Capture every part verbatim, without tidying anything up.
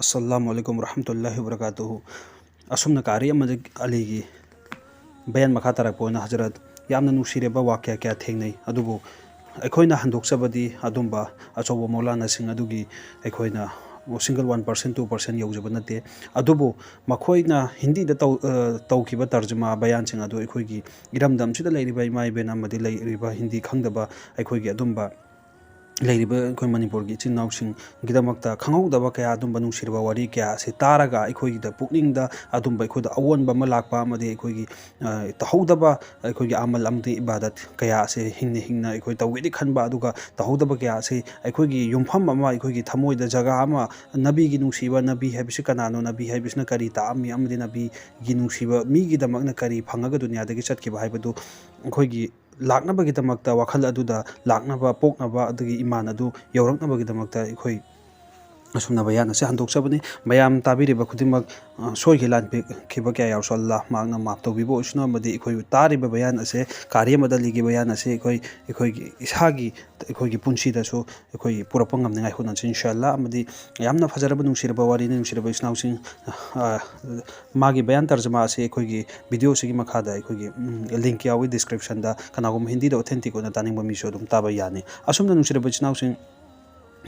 ꯑꯁꯂꯥꯃꯨ ꯑꯂꯥꯏꯀꯨꯝ ꯋꯔꯍꯃꯇꯨꯜꯂꯥꯍꯤ ꯋꯕꯔꯀꯥꯇꯨꯍꯨ꯫ ꯑꯁꯨꯝꯅ ꯀꯥꯔꯤ ꯑꯃꯗ ꯑꯂꯤꯒꯤ ꯕꯌꯥꯟ ꯃꯈꯥ ꯇꯥꯔꯛꯄ ꯑꯣꯏꯅ ꯍꯖꯔꯠ ꯌꯥꯝꯅ ꯅꯨꯡꯁꯤꯔꯕ ꯋꯥꯀ꯭ꯌꯥ ꯀꯌꯥ ꯊꯦꯡꯅꯩ, ꯑꯗꯨꯕꯨ ꯑꯩꯈꯣꯏꯅ ꯍꯟꯗꯣꯛꯆꯕꯗꯤ ꯑꯗꯨꯝꯕ ꯑꯆꯧꯕ ꯃꯧꯂꯥꯅꯥꯁꯤꯡ ꯑꯗꯨꯒꯤ ꯑꯩꯈꯣꯏꯅ single one percent, two percent ꯌꯧꯖꯕ ꯅꯠꯇꯦ꯫ ꯑꯗꯨꯕꯨ ꯃꯈꯣꯏꯅ ꯍꯤꯟꯗꯤꯗ ꯇꯧ-, ꯑ, ꯇꯧꯈꯤꯕ ꯇꯔꯖꯃꯥ ꯕꯌꯥꯟꯁꯤꯡ ꯑꯗꯨ ꯑꯩꯈꯣꯏꯒꯤ ꯏꯔꯝꯗꯝꯁꯤꯗ ꯂꯩꯔꯤꯕ ꯏꯃꯥ ꯏꯕꯦꯟ ꯑꯃꯗꯤ ꯂꯩꯔꯤꯕ ꯍꯤꯟꯗꯤ ꯈꯪꯗꯕ ꯑꯩꯈꯣꯏꯒꯤ ꯑꯗꯨꯝꯕ ꯂꯩꯔꯤꯕ ꯑꯩꯈꯣꯏ ꯃꯅꯤꯄꯨꯔꯒꯤ ꯏꯆꯤꯟ ꯏꯅꯥꯎꯁꯤꯡꯒꯤꯗꯃꯛꯇ ꯈꯪꯍꯧꯗꯕ ꯀꯌꯥ ꯑꯗꯨꯝꯕ ꯅꯨꯡꯁꯤꯔꯕ ꯋꯥꯔꯤ ꯀꯌꯥ ꯑꯁꯤ ꯇꯥꯔꯒ ꯑꯩꯈꯣꯏꯒꯤꯗ ꯄꯨꯛꯅꯤꯡꯗ ꯑꯗꯨꯝꯕ ꯑꯩꯈꯣꯏꯗ ꯑꯑꯣꯟꯕ ꯑꯃ ꯂꯥꯛꯄ ꯑꯃꯗꯤ ꯑꯩꯈꯣꯏꯒꯤ, ꯑ, ꯇꯧꯍꯧꯗꯕ ꯑꯩꯈꯣꯏꯒꯤ ꯑꯃꯜ ꯑꯃꯗꯤ ꯏꯕꯥꯗꯠ ꯀꯌꯥ ꯑꯁꯤ ꯍꯤꯡꯅ ꯍꯤꯡꯅ ꯑꯩꯈꯣꯏ ꯇꯧꯒꯦꯗꯤ ꯈꯟꯕ, ꯑꯗꯨꯒ ꯇꯧꯍꯧꯗꯕ ꯀꯌꯥ ꯑꯁꯤ ꯑꯩꯈꯣꯏꯒꯤ ꯌꯨꯝꯐꯝ ꯑꯃ, ꯑꯩꯈꯣꯏꯒꯤ ꯊꯃꯣꯏꯗ ꯖꯒꯥ ꯑꯃ, ꯅꯕꯤꯒꯤ ꯅꯨꯡꯁꯤꯕ, ꯅꯕꯤ ꯍꯥꯏꯕꯁꯤ ꯀꯅꯥꯅꯣ, ꯅꯕꯤ ꯍꯥꯏꯕꯁꯤꯅ ꯀꯔꯤ ꯇꯥꯛꯑꯝꯃꯤ ꯑꯃꯗꯤ ꯅꯕꯤꯒꯤ ꯅꯨꯡꯁꯤꯕ ꯃꯤꯒꯤꯗꯃꯛꯅ ꯀꯔꯤ ꯐꯪꯉꯒ ꯗꯨꯅꯤꯌꯥꯗꯒꯤ ꯆꯠꯈꯤꯕ ꯍꯥꯏꯕꯗꯨ ꯑꯩꯈꯣꯏꯒꯤ ꯂꯥꯛꯅꯕꯒꯤꯗꯃꯛꯇ, ꯋꯥꯈꯜ ꯑꯗꯨꯗ ꯂꯥꯛꯅꯕ, ꯄꯣꯛꯅꯕ, ꯑꯗꯨꯒꯤ ꯏꯃꯥꯟ ꯑꯗꯨ ꯌꯧꯔꯛꯅꯕꯒꯤꯗꯃꯛꯇ ꯑꯩꯈꯣꯏ ꯑꯁꯨꯝꯅ ꯕꯌꯥꯟ ꯑꯁꯤ ꯍꯟꯗꯣꯛꯆꯕꯅꯤ꯫ ꯃꯌꯥꯝ ꯇꯥꯕꯤꯔꯤꯕ ꯈꯨꯗꯤꯡꯃꯛ, ꯑ, ꯁꯣꯏꯈꯤ ꯂꯥꯟꯈꯤꯕ ꯀꯌꯥ ꯌꯥꯎꯔꯁꯨ ꯑꯜꯂꯥꯍ ꯃꯍꯥꯛꯅ ꯃꯥꯐ ꯇꯧꯕꯤꯕ ꯑꯣꯏꯁꯅꯨ, ꯑꯃꯗꯤ ꯑꯩꯈꯣꯏ ꯇꯥꯔꯤꯕ ꯕꯌꯥꯟ ꯑꯁꯦ ꯀꯥꯔꯤ ꯑꯃꯗ ꯂꯤꯒꯤ ꯕꯌꯥꯟ ꯑꯁꯦ ꯑꯩꯈꯣꯏ, ꯑꯩꯈꯣꯏꯒꯤ ꯏꯁꯥꯒꯤ, ꯑꯩꯈꯣꯏꯒꯤ ꯄꯨꯟꯁꯤꯗꯁꯨ ꯑꯩꯈꯣꯏ ꯄꯨꯔꯛꯄ ꯉꯝꯅꯤꯡꯉꯥꯏ ꯍꯣꯠꯅꯁꯤ ꯏꯟꯁꯥ ꯑꯜꯂꯥꯍ꯫ ꯑꯃꯗꯤ ꯌꯥꯝꯅ ꯐꯖꯔꯕ ꯅꯨꯡꯁꯤꯔꯕ ꯋꯥꯔꯤꯅꯤ, ꯅꯨꯡꯁꯤꯔꯕ ꯏꯆꯤꯟ ꯏꯅꯥꯎꯁꯤꯡ꯫ ꯑ, ꯃꯥꯒꯤ ꯕꯌꯥꯟ ꯇꯔꯖꯃꯥ ꯑꯁꯤ ꯑꯩꯈꯣꯏꯒꯤ ꯚꯤꯗꯤꯑꯣꯁꯤꯒꯤ ꯃꯈꯥꯗ ꯑꯩꯈꯣꯏꯒꯤ, ꯎꯝ, ꯂꯤꯡꯛ ꯌꯥꯎꯏ ꯗꯤꯁꯀ꯭ꯔꯤꯞꯁꯟꯗ꯫ ꯀꯅꯥꯒꯨꯝꯕ ꯍꯤꯟꯗꯤꯗ ꯑꯣꯊꯦꯟꯇꯤꯛ ꯑꯣꯏꯅ ꯇꯥꯅꯤꯡꯕ ꯃꯤꯁꯨ ꯑꯗꯨꯝ ꯇꯥꯕ ꯌꯥꯅꯤ꯫ ꯑꯁꯨꯝꯅ ꯅꯨꯡꯁꯤꯔꯕ ꯏꯆꯤꯟ ꯏꯅꯥꯎꯁꯤꯡ,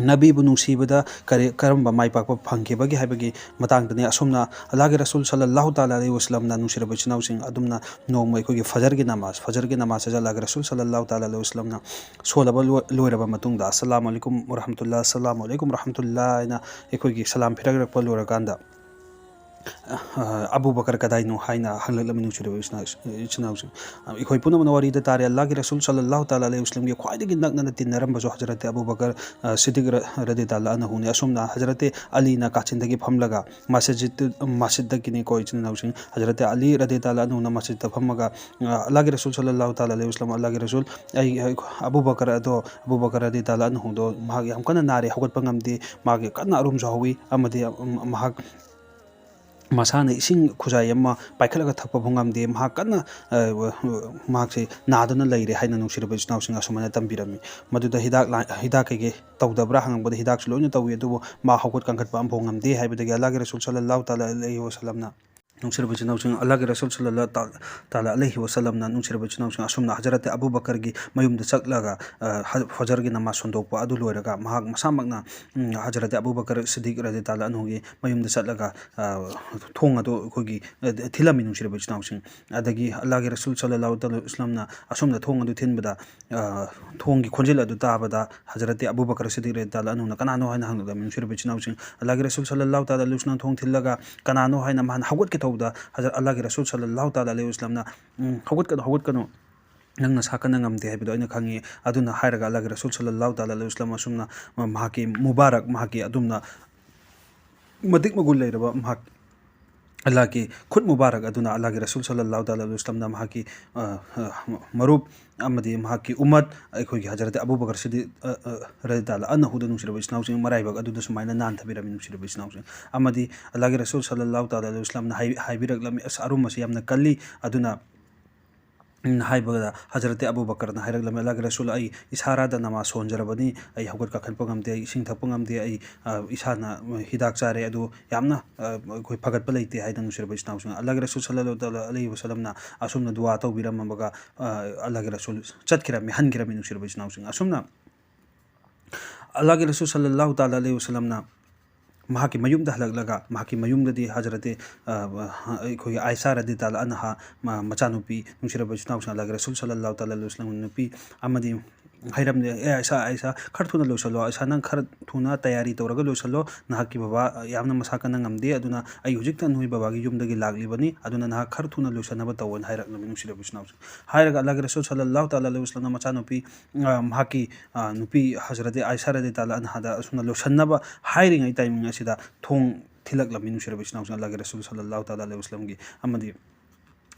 ꯅꯕꯤꯕꯨ ꯅꯨꯡꯁꯤꯕꯗ ꯀꯔꯤ, ꯀꯔꯝꯕ ꯃꯥꯏ ꯄꯥꯛꯄ ꯐꯪꯈꯤꯕꯒꯦ ꯍꯥꯏꯕꯒꯤ ꯃꯇꯥꯡꯗꯅꯤ꯫ ꯑꯁꯨꯝꯅ ꯑꯜꯂꯥꯍꯒꯤ ꯔꯁꯨꯜ ꯁꯜꯂꯜꯂꯥꯍꯨ ꯇꯥꯂꯥ ꯑꯂꯩꯍꯤ ꯋꯁꯜꯂꯝꯅ, ꯅꯨꯡꯁꯤꯔꯕ ꯏꯆꯤꯟ ꯏꯅꯥꯎꯁꯤꯡ, ꯑꯗꯨꯝꯅ ꯅꯣꯡꯃ ꯑꯩꯈꯣꯏꯒꯤ ꯐꯖꯔꯒꯤ ꯅꯃꯥꯖ, ꯐꯖꯔꯒꯤ ꯅꯃꯥꯖ ꯑꯁꯤ ꯑꯜꯂꯥꯍꯒꯤ ꯔꯁꯨꯜ ꯁꯜꯂꯜꯂꯥꯍꯨ ꯇꯥꯂꯥ ꯑꯂꯩꯍꯤ ꯋꯁꯜꯂꯝꯅ ꯁꯣꯜꯂꯕ ꯂꯣꯏ-, ꯂꯣꯏꯔꯕ ꯃꯇꯨꯡꯗ, "ꯑꯁꯂꯥꯃꯨ ꯑꯂꯥꯏꯀꯨꯝ ꯋꯔꯍꯃꯇꯨꯜꯂꯥꯍ, ꯑꯁꯂꯥꯃꯨ ꯑꯂꯥꯏꯀꯨꯝ ꯋꯔꯍꯃꯇꯨꯜꯂꯥꯍ" ꯍꯥꯏꯅ ꯑꯩꯈꯣꯏꯒꯤ ꯁꯂꯥꯝ ꯐꯤꯔꯛꯂꯛꯄ ꯂꯣꯏꯔꯀꯥꯟꯗ, ꯑ, "ꯑꯕꯨ ꯕꯀꯔ ꯀꯗꯥꯏꯅꯣ?" ꯍꯥꯏꯅ ꯍꯪꯂꯛꯂꯝꯃꯤ, ꯅꯨꯡꯁꯤꯔꯕ ꯏꯆꯤꯟ ꯏꯅꯥꯎ-, ꯏꯆꯤꯟ ꯏꯅꯥꯎꯁꯤꯡ꯫ ꯑ, ꯑꯩꯈꯣꯏ ꯄꯨꯝꯅꯃꯛꯅ ꯋꯥꯔꯤꯗ ꯇꯥꯔꯦ, ꯑꯜꯂꯥꯍꯒꯤ ꯔꯁꯨꯜ ꯁꯜꯂꯜꯂꯥꯍꯨ ꯇꯥꯂꯥ ꯑꯂꯩꯍꯤ ꯋꯁꯜꯂꯝꯒꯤ ꯈ꯭ꯋꯥꯏꯗꯒꯤ ꯅꯛꯅꯅ ꯇꯤꯟꯅꯔꯝꯕꯁꯨ ꯍꯖꯔꯠ ꯑꯕꯨ ꯕꯀꯔ, ꯑ, ꯁꯤꯗꯤꯛ ꯔ-, ꯔꯗꯤꯌꯜꯂꯥꯍꯨ ꯑꯟꯍꯨꯅꯤ꯫ ꯑꯁꯨꯝꯅ ꯍꯖꯔꯠ ꯑꯂꯤꯅ ꯀꯥꯆꯤꯟꯗꯒꯤ ꯐꯝꯂꯒ ꯃꯁꯖꯤꯗ, ꯃꯁꯖꯤꯗꯇꯒꯤꯅꯤꯀꯣ, ꯏꯆꯤꯟ ꯏꯅꯥꯎꯁꯤꯡ, ꯍꯖꯔꯠ ꯑꯂꯤ ꯔꯗꯤꯌꯜꯂꯥꯍꯨ ꯑꯟꯍꯨꯅ ꯃꯁꯖꯤꯗꯇ ꯐꯝꯃꯒ, ꯑ, ꯑꯜꯂꯥꯍꯒꯤ ꯔꯁꯨꯜ ꯁꯜꯂꯜꯂꯥꯍꯨ ꯇꯥꯂꯥ ꯑꯂꯩꯍꯤ ꯋꯁꯜꯂꯝ, "ꯑꯜꯂꯥꯍꯒꯤ ꯔꯁꯨꯜ, ꯑꯩ, ꯑꯩ, ꯑꯕꯨ ꯕꯀꯔ ꯑꯗꯣ, ꯑꯕꯨ ꯕꯀꯔ ꯔꯗꯤꯌꯜꯂꯥꯍꯨ ꯑꯟꯍꯨꯗꯣ ꯃꯍꯥꯛ ꯌꯥꯝ ꯀꯟꯅ ꯅꯥꯔꯦ, ꯍꯧꯒꯠꯄ ꯉꯝꯗꯦ, ꯃꯥꯒꯤ ꯀꯟꯅ ꯑꯔꯨꯝꯁꯨ ꯍꯧꯏ, ꯑꯃꯗꯤ, ꯎꯝ, ꯃꯍꯥꯛ ꯃꯁꯥꯅ ꯏꯁꯤꯡ ꯈꯨꯖꯥꯏ ꯑꯃ ꯄꯥꯏꯈꯠꯂꯒ ꯊꯛꯄ ꯐꯥꯎ ꯉꯝꯗꯦ꯫ ꯃꯍꯥꯛ ꯀꯟꯅ, ꯑ, ꯃꯍꯥꯛꯁꯦ ꯅꯥꯗꯨꯅ ꯂꯩꯔꯦ ꯍꯥꯏꯅ ꯅꯨꯡꯁꯤꯔꯕ ꯏꯆꯤꯟ ꯏꯅꯥꯎꯁꯤꯡ ꯑꯁꯨꯃꯥꯏꯅ ꯇꯝꯕꯤꯔꯝꯃꯤ꯫ ꯃꯗꯨꯗ ꯍꯤꯗꯥꯛ ꯂꯥꯡ-, ꯍꯤꯗꯥꯛ ꯀꯩꯀꯩ ꯇꯧꯗꯕ꯭ꯔꯥ ꯍꯪꯉꯛꯄꯗ ꯍꯤꯗꯥꯛꯁꯨ ꯂꯣꯏꯅ ꯇꯧꯏ, ꯑꯗꯨꯕꯨ ꯃꯥ ꯍꯧꯒꯠ ꯀꯥꯡꯈꯠꯄ ꯑꯃꯐꯥꯎ ꯉꯝꯗꯦ ꯍꯥꯏꯕꯗꯒꯤ ꯑꯜꯂꯥꯍꯒꯤ ꯔꯁꯨꯜ ꯁꯜꯂꯜꯂꯥꯍꯨ ꯇꯥꯂꯥ ꯑꯂꯩꯍꯤ ꯋꯥꯁꯂꯝꯅ, ꯅꯨꯡꯁꯤꯔꯕ ꯏꯆꯤꯟ ꯏꯅꯥꯎꯁꯤꯡ, ꯑꯜꯂꯥꯍꯒꯤ ꯔꯁꯨꯜ ꯁꯜꯂꯜꯂꯥꯍꯨ ꯇꯥ-, ꯇꯥꯂꯥ ꯑꯂꯩꯍꯤ ꯋꯥꯁꯂꯝꯅ ꯅꯨꯡꯁꯤꯔꯕ ꯏꯆꯤꯟ ꯏꯅꯥꯎꯁꯤꯡ ꯑꯁꯨꯝꯅ ꯍꯖꯔꯠ ꯑꯕꯨ ꯕꯀꯔꯒꯤ ꯃꯌꯨꯝꯗ ꯆꯠꯂꯒ, ꯑ, ꯍ-, ꯐꯖꯔꯒꯤ ꯅꯃꯥꯖ ꯁꯣꯟꯗꯣꯛꯄ ꯑꯗꯨ ꯂꯣꯏꯔꯒ ꯃꯍꯥꯛ ꯃꯁꯥꯃꯛꯅ, ꯎꯝ, ꯍꯖꯔꯠ ꯑꯕꯨ ꯕꯀꯔ ꯁꯤꯗꯤꯛ ꯔꯗꯤ ꯇꯥꯂꯥ ꯑꯟꯍꯨꯒꯤ ꯃꯌꯨꯝꯗ ꯆꯠꯂꯒ, ꯑ, ꯊꯣꯡ ꯑꯗꯨ ꯑꯩꯈꯣꯏꯒꯤ, ꯑ, ꯊꯤꯜꯂꯝꯃꯤ, ꯅꯨꯡꯁꯤꯔꯕ ꯏꯆꯤꯟ ꯏꯅꯥꯎꯁꯤꯡ꯫ ꯑꯗꯒꯤ ꯑꯜꯂꯥꯍꯒꯤ ꯔꯁꯨꯜ ꯁꯜꯂꯜꯂꯥꯍꯨ ꯇꯥꯂꯥ ꯏꯁꯂꯥꯝꯅ ꯑꯁꯨꯝꯅ ꯊꯣꯡ ꯑꯗꯨ ꯊꯤꯟꯕꯗ, ꯑ, ꯊꯣꯡꯒꯤ ꯈꯣꯟꯖꯦꯜ ꯑꯗꯨ ꯇꯥꯕꯗ ꯍꯖꯔꯠ ꯑꯕꯨ ꯕꯀꯔ ꯁꯤꯗꯤꯛ ꯔꯗꯤ ꯇꯥꯂꯥ ꯑꯟꯍꯨꯅ "ꯀꯅꯥꯅꯣ?" ꯍꯥꯏꯅ ꯍꯪꯂꯛꯂꯝꯃꯤ, ꯅꯨꯡꯁꯤꯔꯕ ꯏꯆꯤꯟ ꯏꯅꯥꯎꯁꯤꯡ꯫ ꯑꯜꯂꯥꯍꯒꯤ ꯔꯁꯨꯜ ꯁꯜꯂꯜꯂꯥꯍꯨ ꯇꯥꯂꯥ ꯑꯂꯩꯍꯤ ꯋꯥꯁꯂꯝꯅ ꯊꯣꯡ ꯊꯤꯜꯂꯒ "ꯀꯅꯥꯅꯣ?" ꯍꯥꯏꯅ ꯃꯍꯥꯛꯅ ꯍꯧꯒꯠꯀꯦ ꯇꯧꯕꯗ ꯍꯖꯔꯠ ꯑꯜꯂꯥꯍꯒꯤ ꯔꯁꯨꯜ ꯁꯜꯂꯜꯂꯥꯍꯨ ꯇꯥꯂꯥ ꯑꯂꯩꯍꯤ ꯋꯥꯁꯂꯝꯅ, "ꯎꯝ, ꯍꯧꯒꯠꯀꯅꯨ, ꯍꯧꯒꯠꯀꯅꯨ꯫ ꯅꯪ ꯅꯁꯥ ꯀꯟꯅ ꯉꯝꯗꯦ ꯍꯥꯏꯕꯗꯣ ꯑꯩꯅ ꯈꯪꯉꯤ꯫" ꯑꯗꯨꯅ ꯍꯥꯏꯔꯒ ꯑꯜꯂꯥꯍꯒꯤ ꯔꯁꯨꯜ ꯁꯜꯂꯜꯂꯥꯍꯨ ꯇꯥꯂꯥ ꯑꯂꯩꯍꯤ ꯋꯥꯁꯂꯝ ꯑꯁꯨꯝꯅ ꯃꯍꯥꯛꯀꯤ ꯃꯨꯕꯥꯔꯛ, ꯃꯍꯥꯛꯀꯤ ꯑꯗꯨꯝꯅ ꯃꯇꯤꯛ ꯃꯒꯨꯟ ꯂꯩꯔꯕ ꯃꯍꯥꯛ ꯑꯜꯂꯥꯍꯒꯤ ꯈꯨꯠ ꯃꯨꯕꯥꯔꯛ ꯑꯗꯨꯅ ꯑꯜꯂꯥꯍꯒꯤ ꯔꯁꯨꯜ ꯁꯜꯂꯜꯂꯥꯍꯨ ꯇꯥꯂꯥ ꯑꯂꯩꯍꯤ ꯋꯥꯁꯂꯝꯗ ꯃꯍꯥꯛꯀꯤ, ꯑ, ꯑ, ꯃꯔꯨꯞ ꯑꯃꯗꯤ ꯃꯍꯥꯛꯀꯤ ꯎꯃꯠ ꯑꯩꯈꯣꯏꯒꯤ ꯍꯖꯔꯠ ꯑꯕꯨ ꯕꯀꯔ ꯁꯤꯗꯤꯛ, ꯑ, ꯑ, ꯔꯗꯤ ꯇꯥꯂꯥ ꯑꯟꯍꯨꯗ, ꯅꯨꯡꯁꯤꯔꯕ ꯏꯆꯤꯟ ꯏꯅꯥꯎꯁꯤꯡ, ꯃꯔꯥꯏꯕꯛ ꯑꯗꯨꯗ ꯁꯨꯃꯥꯏꯅ ꯅꯥꯟꯊꯕꯤꯔꯝꯃꯤ, ꯅꯨꯡꯁꯤꯔꯕ ꯏꯆꯤꯟ ꯏꯅꯥꯎꯁꯤꯡ꯫ ꯑꯃꯗꯤ ꯑꯜꯂꯥꯍꯒꯤ ꯔꯁꯨꯜ ꯁꯜꯂꯜꯂꯥꯍꯨ ꯇꯥꯂꯥ ꯑꯂꯩꯍꯤ ꯋꯥꯁꯂꯝꯅ ꯍꯥꯏ-, ꯍꯥꯏꯕꯤꯔꯛꯂꯝꯃꯤ, "ꯑꯁ, ꯑꯔꯨꯝꯕꯁꯤ ꯌꯥꯝꯅ ꯀꯜꯂꯤ꯫" ꯑꯗꯨꯅ ꯎꯝ, ꯍꯥꯏꯕꯗ ꯍꯖꯔꯠ ꯑꯕꯨ ꯕꯀꯔꯅ ꯍꯥꯏꯔꯛꯂꯝꯃꯤ, "ꯑꯜꯂꯥꯍꯒꯤ ꯔꯁꯨꯜ, ꯑꯩ ꯏꯁꯥꯔꯥꯗ ꯅꯃꯥꯖ ꯁꯣꯟꯖꯔꯕꯅꯤ, ꯑꯩ ꯍꯧꯒꯠ ꯀꯥꯈꯠꯄ ꯉꯝꯗꯦ, ꯑꯩ ꯏꯁꯤꯡ ꯊꯛꯄ ꯉꯝꯗꯦ, ꯑꯩ, ꯑ, ꯏꯁꯥꯅ ꯍꯤꯗꯥꯛ ꯆꯥꯔꯦ, ꯑꯗꯨ ꯌꯥꯝꯅ, ꯑ, ꯑꯩꯈꯣꯏ ꯐꯒꯠꯄ ꯂꯩꯇꯦ" ꯍꯥꯏꯗꯅ, ꯅꯨꯡꯁꯤꯔꯕ ꯏꯆꯤꯟ ꯏꯅꯥꯎꯁꯤꯡ, ꯑꯜꯂꯥꯍꯒꯤ ꯔꯁꯨꯜ ꯁꯜꯂꯜꯂꯥꯍꯨ ꯇꯥꯂꯥ ꯑꯂꯩꯍꯤ ꯋꯥꯁꯂꯝꯅ ꯑꯁꯨꯝꯅ ꯗꯨꯋꯥ ꯇꯧꯕꯤꯔꯝꯃꯕꯒ, ꯑ, ꯑꯜꯂꯥꯍꯒꯤ ꯔꯁꯨꯜ ꯆꯠꯈꯤꯔꯝꯃꯤ, ꯍꯟꯈꯤꯔꯝꯃꯤ, ꯅꯨꯡꯁꯤꯔꯕ ꯏꯆꯤꯟ ꯏꯅꯥꯎꯁꯤꯡ꯫ ꯑꯁꯨꯝꯅ ꯑꯜꯂꯥꯍꯒꯤ ꯔꯁꯨꯜ ꯁꯜꯂꯜꯂꯥꯍꯨ ꯇꯥꯂꯥ ꯑꯂꯩꯍꯤ ꯋꯥꯁꯂꯝꯅ ꯃꯍꯥꯛꯀꯤ ꯃꯌꯨꯝꯗ ꯍꯜꯂꯛꯂꯒ, ꯃꯍꯥꯛꯀꯤ ꯃꯌꯨꯝꯗꯗꯤ ꯍꯖꯔꯠ, ꯑ, ꯑꯩꯈꯣꯏꯒꯤ ꯑꯥꯏꯁꯥ ꯔꯗꯤ ꯇꯥꯂꯥ ꯑꯟꯍꯥ, ꯃ-, ꯃꯆꯥꯅꯨꯄꯤ, ꯅꯨꯡꯁꯤꯔꯕ ꯏꯆꯤꯟ ꯏꯅꯥꯎꯁꯤꯡ, ꯑꯜꯂꯥꯍꯒꯤ ꯔꯁꯨꯜ ꯁꯜꯂꯜꯂꯥꯍꯨ ꯇꯥꯂꯥ ꯑꯂꯩꯍꯤ ꯋꯥꯁꯂꯝꯒꯤ ꯅꯨꯄꯤ ꯑꯃꯗꯤ ꯍꯥꯏꯔꯝꯂꯦ, "ꯑꯦ ꯑꯥꯏꯁꯥ, ꯑꯥꯏꯁꯥ, ꯈꯔ ꯊꯨꯅ ꯂꯣꯏꯁꯤꯜꯂꯣ, ꯑꯥꯏꯁꯥ, ꯅꯪ ꯈꯔ ꯊꯨꯅ ꯇꯌꯥꯔꯤ ꯇꯧꯔꯒ ꯂꯣꯏꯁꯤꯜꯂꯣ, ꯅꯍꯥꯛꯀꯤ ꯕꯕꯥ ꯌꯥꯝꯅ ꯃꯁꯥ ꯀꯟꯅ ꯉꯝꯗꯦ, ꯑꯗꯨꯅ ꯑꯩ ꯍꯧꯖꯤꯛꯇ ꯅꯣꯏ ꯕꯕꯥꯒꯤ ꯌꯨꯝꯗꯒꯤ ꯂꯥꯛꯂꯤꯕꯅꯤ, ꯑꯗꯨꯅ ꯅꯍꯥꯛ ꯈꯔ ꯊꯨꯅ ꯂꯣꯏꯁꯤꯟꯅꯕ ꯇꯧꯑꯣꯅ" ꯍꯥꯏꯔꯛꯂꯕꯅꯤ, ꯅꯨꯡꯁꯤꯔꯕ ꯏꯆꯤꯟ ꯏꯅꯥꯎꯁꯤꯡ꯫ ꯍꯥꯏꯔꯒ ꯑꯜꯂꯥꯍꯒꯤ ꯔꯁꯨꯜ ꯁꯜꯂꯜꯂꯥꯍꯨ ꯇꯥꯂꯥ ꯑꯂꯩꯍꯤ ꯋꯥꯁꯂꯝꯅ ꯃꯆꯥꯅꯨꯄꯤ, ꯑ, ꯃꯍꯥꯛꯀꯤ, ꯑ, ꯅꯨꯄꯤ ꯍꯖꯔꯠ ꯑꯥꯏꯁꯥ ꯔꯗꯤ ꯇꯥꯂꯥ ꯑꯟꯍꯥꯗ ꯑꯁꯨꯝꯅ ꯂꯣꯏꯁꯤꯟꯅꯕ ꯍꯥꯏꯔꯤꯉꯩ ꯇꯥꯏꯃꯤꯡ ꯑꯁꯤꯗ ꯊꯣꯡ ꯊꯤꯜꯂꯛꯂꯝꯃꯤ, ꯅꯨꯡꯁꯤꯔꯕ ꯏꯆꯤꯟ ꯏꯅꯥꯎꯁꯤꯡ, ꯑꯜꯂꯥꯍꯒꯤ ꯔꯁꯨꯜ ꯁꯜꯂꯜꯂꯥꯍꯨ ꯇꯥꯂꯥ ꯑꯂꯩꯍꯤ ꯋꯥꯁꯂꯝꯒꯤ꯫ ꯑꯃꯗꯤ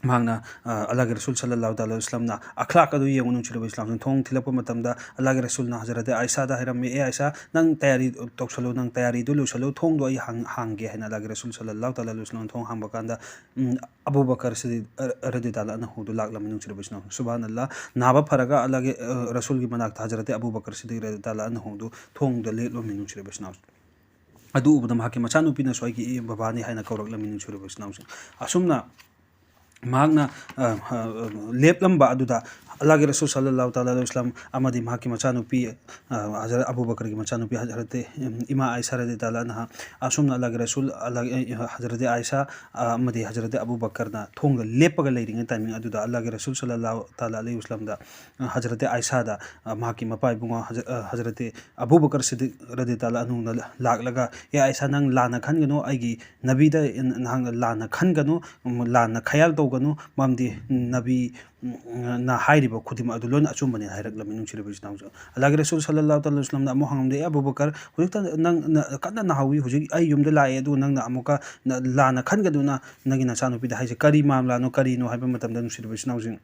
ꯃꯍꯥꯛꯅ, ꯑ, ꯑꯜꯂꯥꯍꯒꯤ ꯔꯁꯨꯜ ꯁꯜꯂꯜꯂꯥꯍꯨ ꯇꯥꯂꯥ ꯑꯂꯩꯍꯤ ꯋꯁꯜꯂꯝꯅ ꯑꯈ꯭ꯂꯥꯛ ꯑꯗꯨ ꯌꯦꯡꯉꯨ, ꯅꯨꯡꯁꯤꯔꯕ ꯏꯁꯂꯥꯝꯁꯤꯡ꯫ ꯊꯣꯡ ꯊꯤꯜꯂꯛꯄ ꯃꯇꯝꯗ ꯑꯜꯂꯥꯍꯒꯤ ꯔꯁꯨꯜꯅ ꯍꯖꯔꯠ ꯑꯥꯏꯁꯥꯗ ꯍꯥꯏꯔꯝꯃꯤ, "ꯑꯦ ꯑꯥꯏꯁꯥ, ꯅꯪ ꯇꯌꯥꯔꯤ ꯇꯧꯁꯜꯂꯨ, ꯅꯪ ꯇꯌꯥꯔꯤꯗꯨ ꯂꯣꯏꯁꯜꯂꯨ, ꯊꯣꯡꯗꯣ ꯑꯩ ꯍꯥꯡ-, ꯍꯥꯡꯒꯦ" ꯍꯥꯏꯅ ꯑꯜꯂꯥꯍꯒꯤ ꯔꯁꯨꯜ ꯁꯜꯂꯜꯂꯥꯍꯨ ꯇꯥꯂꯥ ꯑꯂꯩꯍꯤ ꯋꯁꯜꯂꯝꯅ ꯊꯣꯡ ꯍꯥꯡꯕ ꯀꯥꯟꯗ, ꯎꯝ, ꯑꯕꯨ ꯕꯀꯔ ꯁꯤꯗꯤꯛ, ꯑ, ꯔꯗꯤ ꯇꯥꯂꯥ ꯑꯟꯍꯨꯗꯨ ꯂꯥꯛꯂꯝꯃꯤ, ꯅꯨꯡꯁꯤꯔꯕ ꯏꯁꯂꯥꯝꯁꯤꯡ꯫ ꯁꯨꯕꯍꯥꯅꯜꯂꯥꯍ, ꯅꯥꯕ ꯐꯔꯒ ꯑꯜꯂꯥꯍꯒꯤ, ꯑ, ꯔꯁꯨꯜꯒꯤ ꯃꯅꯥꯛꯇ ꯍꯖꯔꯠ ꯑꯕꯨ ꯕꯀꯔ ꯁꯤꯗꯤꯛ ꯔꯗꯤ ꯇꯥꯂꯥ ꯑꯟꯍꯨꯗꯨ ꯊꯣꯡꯗ ꯂꯦꯞꯂꯝꯃꯤ, ꯅꯨꯡꯁꯤꯔꯕ ꯏꯁꯂꯥꯝꯁꯤꯡ꯫ ꯑꯗꯨ ꯎꯕꯗ ꯃꯍꯥꯛꯀꯤ ꯃꯆꯥꯅꯨꯄꯤꯅꯁꯨ "ꯑꯩꯒꯤ ꯏ-, ꯕꯕꯥꯅꯤ" ꯍꯥꯏꯅ ꯀꯧꯔꯛꯂꯝꯃꯤ, ꯅꯨꯡꯁꯤꯔꯕ ꯏꯁꯂꯥꯝꯁꯤꯡ꯫ ꯑꯁꯨꯝꯅ ꯃꯍꯥꯛꯅ, ꯑ, ꯑ, ꯂꯦꯞꯂꯝꯕ ꯑꯗꯨꯗ ꯑꯜꯂꯥꯍꯒꯤ ꯔꯁꯨꯜ ꯁꯜꯂꯜꯂꯥꯍꯨ ꯇꯥꯂꯥ ꯑꯂꯩꯍꯤ ꯋꯁꯜꯂꯝ ꯑꯃꯗꯤ ꯃꯍꯥꯛꯀꯤ ꯃꯆꯥꯅꯨꯄꯤ, ꯑ, ꯍꯖꯔꯠ ꯑꯕꯨ ꯕꯀꯔꯒꯤ ꯃꯆꯥꯅꯨꯄꯤ ꯍꯖꯔꯠ, ꯎꯝ, ꯏꯃꯥ ꯑꯥꯏꯁꯥ ꯔꯗꯤ ꯇꯥꯂꯥ ꯑꯟꯍꯥ, ꯑꯁꯨꯝꯅ ꯑꯜꯂꯥꯍꯒꯤ ꯔꯁꯨꯜ, ꯑꯜꯂꯥꯍ-, ꯑ, ꯍꯖꯔꯠ ꯑꯥꯏꯁꯥ, ꯑ, ꯑꯃꯗꯤ ꯍꯖꯔꯠ ꯑꯕꯨ ꯕꯀꯔꯅ ꯊꯣꯡꯗ ꯂꯦꯞꯄꯒ ꯂꯩꯔꯤꯉꯩ ꯇꯥꯏꯃꯤꯡ ꯑꯗꯨꯗ ꯑꯜꯂꯥꯍꯒꯤ ꯔꯁꯨꯜ ꯁꯜꯂꯜꯂꯥꯍꯨ ꯇꯥꯂꯥ ꯑꯂꯩꯍꯤ ꯋꯁꯜꯂꯝꯗ, ꯑ, ꯍꯖꯔꯠ ꯑꯥꯏꯁꯥꯗ, ꯑ, ꯃꯍꯥꯛꯀꯤ ꯃꯄꯥ ꯏꯕꯨꯡꯉꯣ ꯍꯖ-, ꯑ, ꯍꯖꯔꯠ ꯑꯕꯨ ꯕꯀꯔ ꯁꯤꯗꯤꯛ ꯔꯗꯤ ꯇꯥꯂꯥ ꯑꯟꯍꯨꯅ ꯂꯥꯛꯂꯒ, "ꯑꯦ ꯑꯥꯏꯁꯥ, ꯅꯪ ꯂꯥꯟꯅ ꯈꯟꯒꯅꯨ, ꯑꯩꯒꯤ ꯅꯕꯤꯗ ꯅꯍꯥꯛꯅ ꯂꯥꯟꯅ ꯈꯟꯒꯅꯨ, ꯂꯥꯟꯅ ꯈꯌꯥꯜ ꯇꯧꯒꯅꯨ, ꯃꯔꯝꯗꯤ ꯅꯕꯤ, ꯎꯝ, ꯅ ꯍꯥꯏꯔꯤꯕ ꯈꯨꯗꯤꯡꯃꯛ ꯑꯗꯨ ꯂꯣꯏꯅ ꯑꯆꯨꯝꯕꯅꯤ" ꯍꯥꯏꯔꯛꯂꯝꯃꯤ, ꯅꯨꯡꯁꯤꯔꯕ ꯏꯆꯤꯟ ꯏꯅꯥꯎꯁꯤꯡ꯫ ꯑꯜꯂꯥꯍꯒꯤ ꯔꯁꯨꯜ ꯁꯜꯂꯜꯂꯥꯍꯨ ꯇꯥꯂꯥ ꯑꯂꯩꯍꯤ ꯋꯁꯜꯂꯝꯅ ꯑꯃꯨꯛ ꯍꯪꯂꯝꯗꯦ, "ꯑꯦ ꯑꯕꯨ ꯕꯀꯔ, ꯍꯧꯖꯤꯛꯇ ꯅꯪ ꯅ-, ꯀꯟꯅ ꯅꯥꯍꯧꯋꯤ, ꯍꯧꯖꯤꯛ ꯑꯩ ꯌꯨꯝꯗ ꯂꯥꯛꯑꯦ, ꯑꯗꯨꯒ ꯅꯪꯅ ꯑꯃꯨꯛꯀ ꯅ-, ꯂꯥꯟꯅ ꯈꯟꯒꯗꯨꯅ ꯅꯪꯒꯤ ꯅꯆꯥꯅꯨꯄꯤꯗ ꯍꯥꯏꯁꯦ ꯀꯔꯤ ꯃꯥꯃꯂꯥꯅꯣ, ꯀꯔꯤꯅꯣ?" ꯍꯥꯏꯕ ꯃꯇꯝꯗ, ꯅꯨꯡꯁꯤꯔꯕ ꯏꯆꯤꯟ ꯏꯅꯥꯎꯁꯤꯡ,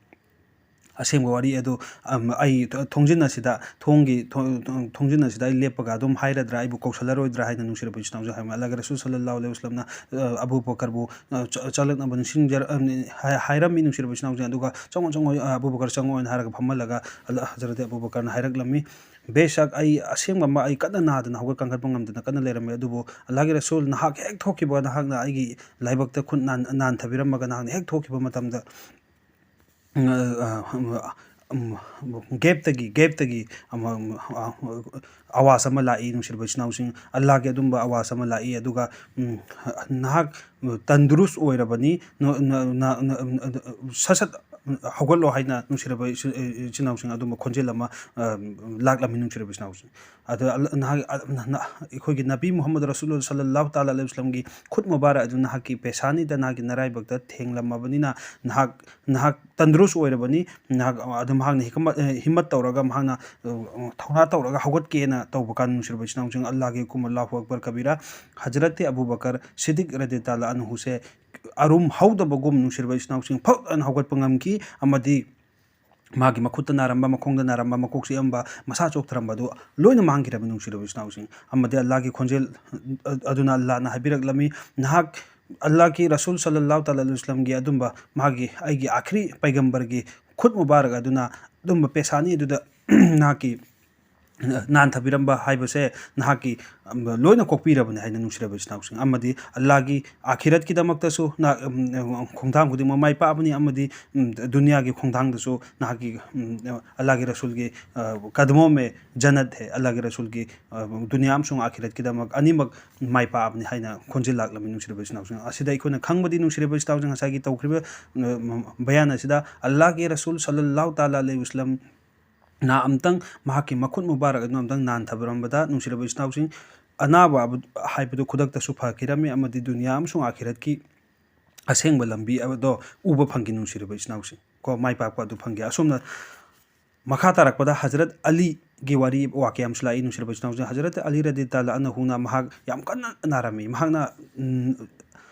ꯑꯁꯦꯡꯕ ꯋꯥꯔꯤ ꯑꯗꯨ, ꯑꯝ, ꯑꯩ ꯊꯣ-, ꯊꯣꯡꯖꯤꯟ ꯑꯁꯤꯗ, ꯊꯣꯡꯒꯤ, ꯊꯣ-, ꯊꯣ-, ꯊꯣꯡꯖꯤꯟ ꯑꯁꯤꯗ ꯑꯩ ꯂꯦꯞꯄꯒ ꯑꯗꯨꯝ ꯍꯥꯏꯔꯗ꯭ꯔꯥ, ꯑꯩꯕꯨ ꯀꯧꯁꯜꯂꯔꯣꯏꯗ꯭ꯔꯥ ꯍꯥꯏꯅ, ꯅꯨꯡꯁꯤꯔꯕ ꯏꯆꯤꯟ ꯏꯅꯥꯎꯁꯤꯡ, ꯍꯥꯏꯕ ꯑꯜꯂꯥꯍꯒꯤ ꯔꯁꯨꯜ ꯁꯜꯂꯜꯂꯥꯍꯨ ꯑꯂꯩꯍꯤ ꯋꯁꯜꯂꯝꯅ, ꯑ, ꯑꯕꯨ ꯕꯀꯔꯕꯨ, ꯑ, ꯆ-, ꯆꯪꯂꯛꯅꯕ ꯅꯤꯡꯁꯤꯡꯖꯔ-, ꯑ, ꯍꯥꯏ-, ꯍꯥꯏꯔꯝꯃꯤ, ꯅꯨꯡꯁꯤꯔꯕ ꯏꯆꯤꯟ ꯏꯅꯥꯎꯁꯤꯡ꯫ ꯑꯗꯨꯒ "ꯆꯪꯉꯣ, ꯆꯪꯉꯣ, ꯑ, ꯑꯕꯨ ꯕꯀꯔ ꯆꯪꯉꯣ" ꯍꯥꯏꯅ ꯍꯥꯏꯔꯒ ꯐꯝꯍꯜꯂꯒ ꯑꯜꯂꯥꯍ, ꯍꯖꯔꯠ ꯑꯕꯨ ꯕꯀꯔꯅ ꯍꯥꯏꯔꯛꯂꯝꯃꯤ, "ꯕꯦꯁꯛ, ꯑꯩ ꯑꯁꯦꯡꯕ ꯑꯃ, ꯑꯩ ꯀꯟꯅ ꯅꯥꯗꯅ ꯍꯧꯒꯠ ꯀꯥꯡꯈꯠꯄ ꯉꯝꯗꯅ ꯀꯟꯅ ꯂꯩꯔꯝꯃꯦ, ꯑꯗꯨꯕꯨ ꯑꯜꯂꯥꯍꯒꯤ ꯔꯁꯨꯜ, ꯅꯍꯥꯛ ꯍꯦꯛ ꯊꯣꯛꯈꯤꯕ, ꯅꯍꯥꯛꯅ ꯑꯩꯒꯤ ꯂꯥꯏꯕꯛꯇ ꯈꯨꯠ ꯅꯥꯟ-, ꯅꯥꯟꯊꯕꯤꯔꯝꯃꯒ ꯅꯍꯥꯛꯅ ꯍꯦꯛ ꯊꯣꯛꯈꯤꯕ ꯃꯇꯝꯗ, ꯎꯝ, ꯑ, ꯑ, ꯎꯝ, ꯎꯝ, ꯒꯦꯞꯇꯒꯤ, ꯒꯦꯞꯇꯒꯤ ꯑꯃ, ꯑ, ꯑ, ꯑꯋꯥꯖ ꯑꯃ ꯂꯥꯛꯏ, ꯅꯨꯡꯁꯤꯔꯕ ꯏꯆꯤꯟ ꯏꯅꯥꯎꯁꯤꯡ, ꯑꯜꯂꯥꯍꯒꯤ ꯑꯗꯨꯝꯕ ꯑꯋꯥꯖ ꯑꯃ ꯂꯥꯛꯏ, ꯑꯗꯨꯒ, ꯎꯝ, ꯅꯍꯥꯛ ꯇꯟꯗꯨꯔꯨꯁ ꯑꯣꯏꯔꯕꯅꯤ, ꯅ-, ꯅ-, ꯅ-, ꯅ-, ꯅ-, ꯁꯠ ꯁꯠ ꯍꯧꯒꯠꯂꯣ" ꯍꯥꯏꯅ, ꯅꯨꯡꯁꯤꯔꯕ ꯏꯆꯤꯟ, ꯏꯆꯤꯟ ꯏꯅꯥꯎꯁꯤꯡ, ꯑꯗꯨꯝꯕ ꯈꯣꯟꯖꯦꯜ ꯑꯃ, ꯑ, ꯂꯥꯛꯂꯝꯃꯤ, ꯅꯨꯡꯁꯤꯔꯕ ꯏꯆꯤꯟ ꯏꯅꯥꯎꯁꯤꯡ꯫ ꯑꯗ ꯑꯜ-, ꯅꯍꯥꯛ, ꯑ, ꯅ-, ꯅ-, ꯑꯩꯈꯣꯏꯒꯤ ꯅꯕꯤ ꯃꯨꯍꯝꯃꯗ ꯔꯁꯨꯜ ꯁꯜꯂꯜꯂꯥꯍꯨ ꯇꯥꯂꯥ ꯑꯂꯩꯍꯤ ꯋꯁꯜꯂꯝꯒꯤ ꯈꯨꯠ ꯃꯨꯕꯥꯔꯛ ꯑꯗꯨ ꯅꯍꯥꯛꯀꯤ ꯄꯦꯁꯥꯅꯤꯗ, ꯅꯍꯥꯛꯀꯤ ꯅꯔꯥꯏꯕꯛꯇ ꯊꯦꯡꯂꯝꯃꯕꯅꯤꯅ, ꯅꯍꯥꯛ, ꯅꯍꯥꯛ ꯇꯟꯗꯨꯔꯨꯁ ꯑꯣꯏꯔꯕꯅꯤ꯫ ꯅꯍꯥꯛ ꯑꯗꯨ ꯃꯍꯥꯛꯅ ꯍꯤꯀꯃꯠ-, ꯑ, ꯍꯤꯝꯃꯠ ꯇꯧꯔꯒ, ꯃꯍꯥꯛꯅ, ꯑ, ꯊꯧꯅꯥ ꯇꯧꯔꯒ ꯍꯧꯒꯠꯀꯦꯅ ꯇꯧꯕ ꯀꯥꯟꯗ, ꯅꯨꯡꯁꯤꯔꯕ ꯏꯆꯤꯟ ꯏꯅꯥꯎꯁꯤꯡ, ꯑꯜꯂꯥꯍꯒꯤ ꯍꯨꯀꯨꯝ, ꯑꯜꯂꯥꯍꯨ ꯑꯛꯕꯔ ꯀꯕꯤꯔꯥ, ꯍꯖꯔꯠ ꯑꯕꯨ ꯕꯀꯔ ꯁꯤꯗꯤꯛ ꯔꯗꯤ ꯇꯥꯂꯥ ꯑꯟꯍꯨꯁꯦ ꯑꯔꯨꯝ ꯍꯧꯗꯕꯒꯨꯝ, ꯅꯨꯡꯁꯤꯔꯕ ꯏꯆꯤꯟ ꯏꯅꯥꯎꯁꯤꯡ, ꯐꯛ ꯍꯥꯏꯅ ꯍꯧꯒꯠꯄ ꯉꯝꯈꯤ, ꯑꯃꯗꯤ ꯃꯥꯒꯤ ꯃꯈꯨꯠꯇ ꯅꯥꯔꯝꯕ, ꯃꯈꯣꯡꯗ ꯅꯥꯔꯝꯕ, ꯃꯀꯣꯛ ꯆꯤꯛꯑꯝꯕ, ꯃꯁꯥ ꯆꯣꯛꯊꯔꯝꯕ ꯑꯗꯨ ꯂꯣꯏꯅ ꯃꯥꯡꯈꯤꯔꯝꯃꯤ, ꯅꯨꯡꯁꯤꯔꯕ ꯏꯆꯤꯟ ꯏꯅꯥꯎꯁꯤꯡ꯫ ꯑꯃꯗꯤ ꯑꯜꯂꯥꯍꯒꯤ ꯈꯣꯟꯖꯦꯜ ꯑꯗꯨꯅ ꯑꯜꯂꯥꯍꯅ ꯍꯥꯏꯕꯤꯔꯛꯂꯝꯃꯤ, ꯅꯍꯥꯛ ꯑꯜꯂꯥꯍꯒꯤ ꯔꯁꯨꯜ ꯁꯜꯂꯜꯂꯥꯍꯨ ꯇꯥꯂꯥ ꯑꯂꯩꯍꯤ ꯋꯁꯜꯂꯝꯒꯤ ꯑꯗꯨꯝꯕ ꯃꯥꯒꯤ, ꯑꯩꯒꯤ ꯑꯥꯈꯤꯔꯤ ꯄꯩꯒꯝꯕꯔꯒꯤ ꯈꯨꯠ ꯃꯨꯕꯥꯔꯛ ꯑꯗꯨꯅ ꯑꯗꯨꯝꯕ ꯄꯦꯁꯥꯅꯤ ꯑꯗꯨꯗ ꯅꯍꯥꯛꯀꯤ ꯅꯥꯟꯊꯕꯤꯔꯝꯕ ꯍꯥꯏꯕꯁꯦ ꯅꯍꯥꯛꯀꯤ, ꯑꯝ, ꯂꯣꯏꯅ ꯀꯣꯛꯄꯤꯔꯕꯅꯤ ꯍꯥꯏꯅ, ꯅꯨꯡꯁꯤꯔꯕ ꯏꯆꯤꯟ ꯏꯅꯥꯎꯁꯤꯡ꯫ ꯑꯃꯗꯤ ꯑꯜꯂꯥꯍꯒꯤ ꯑꯥꯈꯤꯔꯠꯀꯤꯗꯃꯛꯇꯁꯨ ꯅ-, ꯑꯝ, ꯈꯣꯡꯊꯥꯡ ꯈꯨꯗꯤꯡꯃꯛ ꯃꯥꯏ ꯄꯥꯛꯑꯕꯅꯤ, ꯑꯃꯗꯤ, ꯑꯝ, ꯗꯨꯅꯤꯌꯥꯒꯤ ꯈꯣꯡꯊꯥꯡꯗꯁꯨ ꯅꯍꯥꯛꯀꯤ, ꯑꯝ, ꯑꯜꯂꯥꯍꯒꯤ ꯔꯁꯨꯜꯒꯤ, ꯑ, "ꯀꯗꯃꯣ ꯃꯦ ꯖꯟꯅꯠ ꯍꯦ", ꯑꯜꯂꯥꯍꯒꯤ ꯔꯁꯨꯜꯒꯤ, ꯑ, ꯗꯨꯅꯤꯌꯥ ꯑꯃꯁꯨꯡ ꯑꯥꯈꯤꯔꯠꯀꯤꯗꯃꯛ ꯑꯅꯤꯃꯛ ꯃꯥꯏ ꯄꯥꯛꯑꯕꯅꯤ ꯍꯥꯏꯅ ꯈꯣꯟꯖꯤꯜꯂꯛꯂꯝꯃꯤ, ꯅꯨꯡꯁꯤꯔꯕ ꯏꯆꯤꯟ ꯏꯅꯥꯎꯁꯤꯡ꯫ ꯑꯁꯤꯗ ꯑꯩꯈꯣꯏꯅ ꯈꯪꯕꯗꯤ, ꯅꯨꯡꯁꯤꯔꯕ ꯏꯆꯤꯟ ꯏꯅꯥꯎꯁꯤꯡ, ꯉꯁꯥꯏꯒꯤ ꯇꯧꯈ꯭ꯔꯤꯕ, ꯑ, ꯕꯌꯥꯟ ꯑꯁꯤꯗ ꯑꯜꯂꯥꯍꯒꯤ ꯔꯁꯨꯜ ꯁꯜꯂꯜꯂꯥꯍꯨ ꯇꯥꯂꯥ ꯑꯂꯩꯍꯤ ꯋꯁꯜꯂꯝ ꯅ ꯑꯝꯇꯪ ꯃꯍꯥꯛꯀꯤ ꯃꯈꯨꯠ ꯃꯨꯕꯥꯔꯛ ꯑꯗꯨꯅ ꯑꯝꯇꯪ ꯅꯥꯟꯊꯕꯤꯔꯝꯕꯗ, ꯅꯨꯡꯁꯤꯔꯕ ꯏꯆꯤꯟ ꯏꯅꯥꯎꯁꯤꯡ, ꯑꯅꯥꯕ ꯑꯕ-, ꯍꯥꯏꯕꯗꯨ ꯈꯨꯗꯛꯇꯁꯨ ꯐꯈꯤꯔꯝꯃꯤ, ꯑꯃꯗꯤ ꯗꯨꯅꯤꯌꯥ ꯑꯃꯁꯨꯡ ꯑꯥꯈꯤꯔꯠꯀꯤ ꯑꯁꯦꯡꯕ ꯂꯝꯕꯤ ꯑꯗꯣ ꯎꯕ ꯐꯪꯈꯤ, ꯅꯨꯡꯁꯤꯔꯕ ꯏꯆꯤꯟ ꯏꯅꯥꯎꯁꯤꯡ꯫ ꯀꯣ, ꯃꯥꯏ ꯄꯥꯛꯄ ꯑꯗꯨ ꯐꯪꯈꯤ꯫ ꯑꯁꯨꯝꯅ ꯃꯈꯥ ꯇꯥꯔꯛꯄꯗ ꯍꯖꯔꯠ ꯑꯂꯤꯒꯤ ꯋꯥꯔꯤ, ꯋꯥꯀꯤꯌꯥ ꯑꯃꯁꯨ ꯂꯥꯛꯏ, ꯅꯨꯡꯁꯤꯔꯕ ꯏꯆꯤꯟ ꯏꯅꯥꯎꯁꯤꯡ꯫ ꯍꯖꯔꯠ ꯑꯂꯤ ꯔꯗꯤ ꯇꯥꯂꯥ ꯑꯟꯍꯨꯅ ꯃꯍꯥꯛ ꯌꯥꯝ ꯀꯟꯅ ꯅꯥꯔꯝꯃꯤ꯫ ꯃꯍꯥꯛꯅ, ꯎꯝ,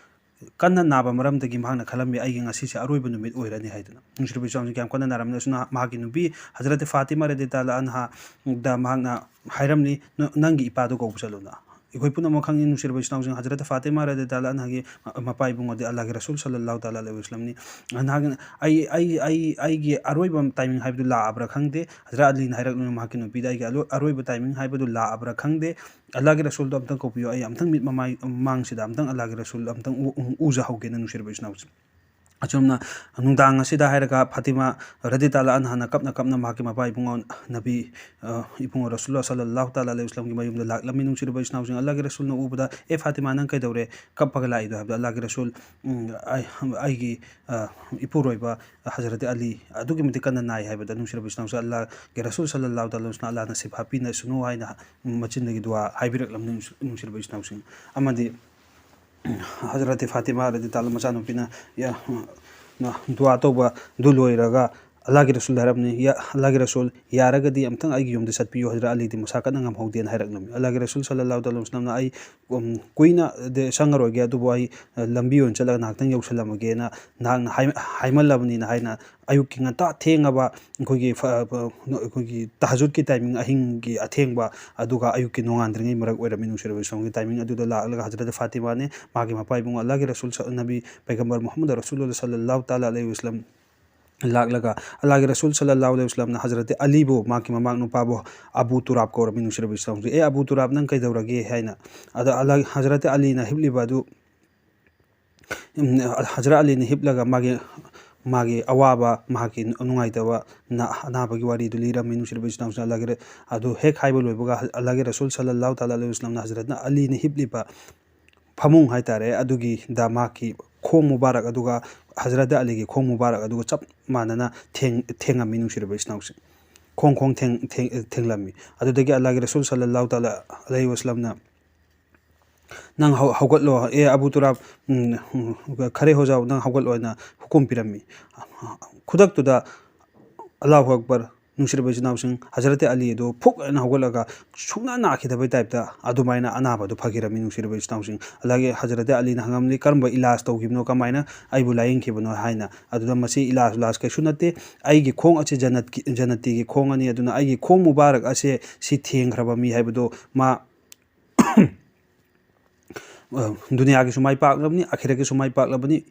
ꯀꯟꯅ ꯅꯥꯕ ꯃꯔꯝꯗꯒꯤ ꯃꯍꯥꯛꯅ ꯈꯜꯂꯝꯃꯤ, "ꯑꯩꯒꯤ ꯉꯁꯤꯁꯦ ꯑꯔꯣꯏꯕ ꯅꯨꯃꯤꯠ ꯑꯣꯏꯔꯅꯤ" ꯍꯥꯏꯗꯨꯅ꯫ ꯅꯨꯡꯁꯤꯔꯕ ꯏꯆꯤꯟ ꯏꯅꯥꯎꯁꯤꯡ, ꯀꯌꯥꯝ ꯀꯟꯅ ꯅꯥꯔꯝꯃꯤ꯫ ꯑꯁꯨꯝꯅ ꯃꯍꯥꯛꯀꯤ ꯅꯨꯄꯤ ꯍꯖꯔꯠ ꯐꯥꯇꯤꯃꯥ ꯔꯗꯤ ꯇꯥꯂꯥ ꯑꯟꯍꯥꯗ ꯃꯍꯥꯛꯅ ꯍꯥꯏꯔꯝꯃꯤ, "ꯅ-, ꯅꯪꯒꯤ ꯏꯄꯥꯗꯨ ꯀꯧꯕ ꯆꯠꯂꯨꯅ"꯫ ꯑꯩꯈꯣꯏ ꯄꯨꯝꯅꯃꯛ ꯈꯪꯉꯤ, ꯅꯨꯡꯁꯤꯔꯕ ꯏꯆꯤꯟ ꯏꯅꯥꯎꯁꯤꯡ, ꯍꯖꯔꯠ ꯐꯥꯇꯤꯃꯥ ꯔꯗꯤ ꯇꯥꯂꯥ ꯑꯟꯍꯥꯒꯤ ꯃ-, ꯃꯄꯥ ꯏꯕꯨꯡ ꯑꯗꯤ ꯑꯜꯂꯥꯍꯒꯤ ꯔꯁꯨꯜ ꯁꯜꯂꯜꯂꯥꯍꯨ ꯇꯥꯂꯥ ꯑꯂꯩꯍꯤ ꯋꯁꯜꯂꯝꯅꯤ꯫ ꯅꯍꯥꯛ, "ꯑꯩ, ꯑꯩ, ꯑꯩ, ꯑꯩꯒꯤ ꯑꯔꯣꯏꯕ ꯇꯥꯏꯃꯤꯡ ꯍꯥꯏꯕꯗꯨ ꯂꯥꯛꯑꯕ꯭ꯔꯥ ꯈꯪꯗꯦ"꯫ ꯍꯖꯔꯠ ꯑꯂꯤꯅ ꯍꯥꯏꯔꯛꯂꯤꯕ ꯃꯍꯥꯛꯀꯤ ꯅꯨꯄꯤꯗ, "ꯑꯩꯒꯤ ꯑꯂꯣ-, ꯑꯔꯣꯏꯕ ꯇꯥꯏꯃꯤꯡ ꯍꯥꯏꯕꯗꯨ ꯂꯥꯛꯑꯕ꯭ꯔꯥ ꯈꯪꯗꯦ꯫ ꯑꯜꯂꯥꯍꯒꯤ ꯔꯁꯨꯜꯗꯣ ꯑꯝꯇꯪ ꯀꯧꯕꯤꯌꯨ, ꯑꯩ ꯑꯝꯇꯪ ꯃꯤꯠ ꯃꯃꯥꯏ ꯃꯥꯡꯁꯤꯗ ꯑꯝꯇꯪ ꯑꯜꯂꯥꯍꯒꯤ ꯔꯁꯨꯜ ꯑꯝꯇꯪ ꯎ-, ꯎ-, ꯎꯖꯍꯧꯒꯦꯅ", ꯅꯨꯡꯁꯤꯔꯕ ꯏꯆꯤꯟ ꯏꯅꯥꯎꯁꯤꯡ꯫ ꯑꯁꯨꯝꯅ ꯅꯨꯡꯗꯥꯡ ꯑꯁꯤꯗ ꯍꯥꯏꯔꯒ ꯐꯥꯇꯤꯃꯥ ꯔꯗꯤ ꯇꯥꯂꯥ ꯑꯟꯍꯥꯅ ꯀꯞꯅ ꯀꯞꯅ ꯃꯍꯥꯛꯀꯤ ꯃꯄꯥ ꯏꯕꯨꯡꯉꯣ ꯅꯕꯤ, ꯑ, ꯏꯕꯨꯡꯉꯣ ꯔꯁꯨꯜ ꯁꯜꯂꯜꯂꯥꯍꯨ ꯇꯥꯂꯥ ꯑꯂꯩꯍꯤ ꯋꯁꯜꯂꯝꯒꯤ ꯃꯌꯨꯝꯗ ꯂꯥꯛꯂꯝꯃꯤ, ꯅꯨꯡꯁꯤꯔꯕ ꯏꯆꯤꯟ ꯏꯅꯥꯎꯁꯤꯡ꯫ ꯑꯜꯂꯥꯍꯒꯤ ꯔꯁꯨꯜꯅ ꯎꯕꯗ, "ꯑꯦ ꯐꯥꯇꯤꯃꯥ, ꯅꯪ ꯀꯩꯗꯧꯔꯦ ꯀꯞꯄꯒ ꯂꯥꯛꯏꯗꯣ?" ꯍꯥꯏꯕꯗ ꯑꯜꯂꯥꯍꯒꯤ ꯔꯁꯨꯜ, "ꯎꯝ, ꯑꯩ, ꯑꯩꯒꯤ, ꯑ, ꯏꯄꯨꯔꯣꯏꯕ ꯍꯖꯔꯠ ꯑꯂꯤ ꯑꯗꯨꯛꯀꯤ ꯃꯇꯤꯛ ꯀꯟꯅ ꯅꯥꯏ" ꯍꯥꯏꯕꯗ, ꯅꯨꯡꯁꯤꯔꯕ ꯏꯆꯤꯟ ꯏꯅꯥꯎꯁꯤꯡ, ꯑꯜꯂꯥꯍꯒꯤ ꯔꯁꯨꯜ ꯁꯜꯂꯜꯂꯥꯍꯨ ꯇꯥꯂꯥ ꯑꯂꯩꯍꯤ ꯋꯁꯜꯂꯝꯅ "ꯑꯜꯂꯥꯍꯅ ꯁꯤꯐꯥ ꯄꯤꯅꯁꯅꯨ" ꯍꯥꯏꯅ ꯃꯆꯤꯟꯗꯒꯤ ꯗꯨꯋꯥ ꯍꯥꯏꯕꯤꯔꯛꯂꯝꯅꯤ, ꯅꯨꯡꯁꯤꯔꯕ ꯏꯆꯤꯟ ꯏꯅꯥꯎꯁꯤꯡ꯫ ꯑꯃꯗꯤ ꯍꯖꯔꯠ ꯐꯥꯇꯤꯃꯥ ꯔꯗꯤ ꯇꯥꯂꯥ ꯃꯆꯥꯅꯨꯄꯤꯅ ꯌꯥ-, ꯅ ꯗꯨꯋꯥ ꯇꯧꯕꯗꯨ ꯂꯣꯏꯔꯒ, ꯑꯜꯂꯥꯍꯒꯤ ꯔꯁꯨꯜꯗ ꯍꯥꯏꯔꯝꯅꯤ, "ꯌꯥ ꯑꯜꯂꯥꯍꯒꯤ ꯔꯁꯨꯜ, ꯌꯥꯔꯒꯗꯤ ꯑꯝꯇꯪ ꯑꯩꯒꯤ ꯌꯨꯝꯗ ꯆꯠꯄꯤꯌꯨ, ꯍꯖꯔꯠ ꯑꯂꯤꯗꯤ ꯃꯁꯥ ꯀꯟꯅ ꯉꯝꯍꯧꯗꯦꯅ" ꯍꯥꯏꯔꯛꯂꯝꯃꯤ꯫ ꯑꯜꯂꯥꯍꯒꯤ ꯔꯁꯨꯜ ꯁꯜꯂꯜꯂꯥꯍꯨ ꯇꯥꯂꯥ ꯋꯁꯂꯝꯅ, "ꯑꯩ, ꯎꯝ, ꯀꯨꯏꯅ ꯗꯦ-, ꯆꯪꯉꯔꯣꯏꯒꯦ, ꯑꯗꯨꯕꯨ ꯑꯩ, ꯑ, ꯂꯝꯕꯤ ꯑꯣꯏꯅ ꯆꯠꯂꯒ ꯉꯥꯏꯍꯥꯛꯇꯪ ꯌꯧꯁꯜꯂꯝꯃꯒꯦꯅ ꯅꯍꯥꯛꯅ ꯍꯥꯏ-, ꯍꯥꯏꯃꯜꯂꯕꯅꯤꯅ" ꯍꯥꯏꯅ ꯑꯌꯨꯛꯀꯤ ꯉꯟꯇꯥ ꯊꯦꯡꯉꯕ ꯑꯩꯈꯣꯏꯒꯤ ꯐ-, ꯐ-, ꯑꯩꯈꯣꯏꯒꯤ ꯇꯍꯖꯨꯗꯀꯤ ꯇꯥꯏꯃꯤꯡ, ꯑꯍꯤꯡꯒꯤ ꯑꯊꯦꯡꯕ, ꯑꯗꯨꯒ ꯑꯌꯨꯛꯀꯤ ꯅꯣꯡꯉꯥꯟꯗ꯭ꯔꯤꯉꯩ ꯃꯔꯛ ꯑꯣꯏꯔꯝꯃꯤ꯫ ꯅꯨꯡꯁꯤꯔꯕ ꯏꯁꯂꯥꯝꯒꯤ ꯇꯥꯏꯃꯤꯡ ꯑꯗꯨꯗ ꯂꯥꯛꯂꯒ ꯍꯖꯔꯠ ꯐꯥꯇꯤꯃꯥꯅꯦ, ꯃꯥꯒꯤ ꯃꯄꯥ ꯏꯕꯨꯡ ꯑꯜꯂꯥꯍꯒꯤ ꯔꯁꯨꯜ ꯁ-, ꯅꯕꯤ ꯄꯩꯒꯝꯕꯔ ꯃꯨꯍꯝꯃꯗ ꯔꯁꯨꯜ ꯁꯜꯂꯜꯂꯥꯍꯨ ꯇꯥꯂꯥ ꯑꯂꯩꯍꯤ ꯋꯁꯂꯝ ꯂꯥꯛꯂꯒ ꯑꯜꯂꯥꯍꯒꯤ ꯔꯁꯨꯜ ꯁꯜꯂꯜꯂꯥꯍꯨ ꯑꯂꯩꯍꯤ ꯋꯁꯂꯝꯅ ꯍꯖꯔꯠ ꯑꯂꯤꯕꯨ, ꯃꯍꯥꯛꯀꯤ ꯃꯃꯥ ꯅꯨꯄꯥꯕꯨ ꯑꯕꯨ ꯇꯨꯔꯥꯕ ꯀꯧꯔꯝꯃꯤ꯫ ꯅꯨꯡꯁꯤꯔꯕ ꯏꯁꯂꯥꯝꯁꯦ, "ꯑꯦ ꯑꯕꯨ ꯇꯨꯔꯥꯕ, ꯅꯪ ꯀꯩꯗꯧꯔꯒꯦ?" ꯍꯥꯏꯅ꯫ ꯑꯗ ꯑꯜꯂꯥꯍ, ꯍꯖꯔꯠ ꯑꯂꯤꯅ ꯍꯤꯞꯂꯤꯕ ꯑꯗꯨ, ꯎꯝ, ꯍꯖꯔꯠ ꯑꯂꯤꯅ ꯍꯤꯞꯂꯒ ꯃꯥꯒꯤ, ꯃꯥꯒꯤ ꯑꯋꯥꯕ, ꯃꯍꯥꯛꯀꯤ ꯅꯨꯡꯉꯥꯏꯇꯕ, ꯅ-, ꯑꯅꯥꯕꯒꯤ ꯋꯥꯔꯤꯗꯨ ꯂꯤꯔꯝꯃꯤ꯫ ꯅꯨꯡꯁꯤꯔꯕ ꯏꯆꯤꯟ ꯏꯅꯥꯎꯁꯤꯡ, ꯑꯜꯂꯥꯍꯒꯤ ꯔ-, ꯑꯗꯨ ꯍꯦꯛ ꯍꯥꯏꯕ ꯂꯣꯏꯕꯒ, ꯑꯜꯂꯥꯍꯒꯤ ꯔꯁꯨꯜ ꯁꯜꯂꯜꯂꯥꯍꯨ ꯇꯥꯂꯥ ꯑꯂꯩꯍꯤ ꯋꯁꯂꯝꯅ ꯍꯖꯔꯠꯅ ꯑꯂꯤꯅ ꯍꯤꯞꯂꯤꯕ ꯐꯃꯨꯡ ꯍꯥꯏꯇꯥꯔꯦ, ꯑꯗꯨꯒꯤꯗ ꯃꯍꯥꯛꯀꯤ ꯈꯣꯡ ꯃꯨꯕꯥꯔꯛ ꯑꯗꯨꯒ ꯍꯖꯔꯠ ꯑꯂꯤꯒꯤ ꯈꯣꯡ ꯃꯨꯕꯥꯔꯛ ꯑꯗꯨꯒ ꯆꯞ ꯃꯥꯟꯅꯅ ꯊꯦꯡ-, ꯊꯦꯡꯉꯝꯃꯤ꯫ ꯅꯨꯡꯁꯤꯔꯕ ꯏꯆꯤꯟ ꯏꯅꯥꯎꯁꯤꯡ, ꯈꯣꯡ ꯈꯣꯡ ꯊꯦꯡ-, ꯊꯦꯡ-, ꯊꯦꯡꯂꯝꯃꯤ꯫ ꯑꯗꯨꯗꯒꯤ ꯑꯜꯂꯥꯍꯒꯤ ꯔꯁꯨꯜ ꯁꯜꯂꯜꯂꯥꯍꯨ ꯇꯥꯂꯥ ꯑꯂꯩꯍꯤ ꯋꯁꯂꯝꯅ, "ꯅꯪ ꯍꯧ-, ꯍꯧꯒꯠꯂꯣ, ꯑꯦ ꯑꯕꯨ ꯇꯨꯔꯥꯕ, ꯎꯝ, ꯈꯔꯦ ꯍꯣꯖꯥꯎ, ꯅꯪ ꯍꯧꯒꯠꯂꯣ" ꯍꯥꯏꯅ ꯍꯨꯀꯨꯝ ꯄꯤꯔꯝꯃꯤ꯫ ꯈꯨꯗꯛꯇꯨꯗ, ꯑꯜꯂꯥꯍꯨ ꯑꯛꯕꯔ, ꯅꯨꯡꯁꯤꯔꯕ ꯏꯆꯤꯟ ꯏꯅꯥꯎꯁꯤꯡ, ꯍꯖꯔꯠ ꯑꯂꯤ ꯑꯗꯨ ꯐꯨꯛ ꯍꯥꯏꯅ ꯍꯧꯒꯠꯂꯒ ꯁꯨꯡꯅꯥ ꯅꯥꯈꯤꯗꯕꯩ ꯇꯥꯏꯞꯇ ꯑꯗꯨꯃꯥꯏꯅ ꯑꯅꯥꯕꯗꯨ ꯐꯈꯤꯔꯝꯃꯤ꯫ ꯅꯨꯡꯁꯤꯔꯕ ꯏꯆꯤꯟ ꯏꯅꯥꯎꯁꯤꯡ, ꯑꯜꯂꯥꯍꯒꯤ ꯍꯖꯔꯠ ꯑꯂꯤꯅ ꯍꯪꯉꯝꯂꯤ, "ꯀꯔꯝꯕ ꯏꯂꯥꯖ ꯇꯧꯈꯤꯕꯅꯣ, ꯀꯃꯥꯏꯅ ꯑꯩꯕꯨ ꯂꯥꯌꯦꯡꯈꯤꯕꯅꯣ?" ꯍꯥꯏꯅ꯫ ꯑꯗꯨꯗ, "ꯃꯁꯤ ꯏꯂꯥꯖ ꯎꯂꯥꯖ ꯀꯩꯁꯨ ꯅꯠꯇꯦ, ꯑꯩꯒꯤ ꯈꯣꯡ ꯑꯁꯤ ꯖꯅꯠꯀꯤ, ꯖꯅꯇꯤꯒꯤ ꯈꯣꯡ ꯑꯅꯤ, ꯑꯗꯨꯅ ꯑꯩꯒꯤ ꯈꯣꯡ ꯃꯨꯕꯥꯔꯛ ꯑꯁꯦ ꯁꯤ ꯊꯦꯡꯈ꯭ꯔꯕ ꯃꯤ ꯍꯥꯏꯕꯗꯣ ꯃꯥ ꯑ, ꯗꯨꯅꯤꯌꯥꯒꯤꯁꯨ ꯃꯥꯏ ꯄꯥꯛꯂꯕꯅꯤ, ꯑꯈꯤꯔꯠꯀꯤꯁꯨ ꯃꯥꯏ ꯄꯥꯛꯂꯕꯅꯤ,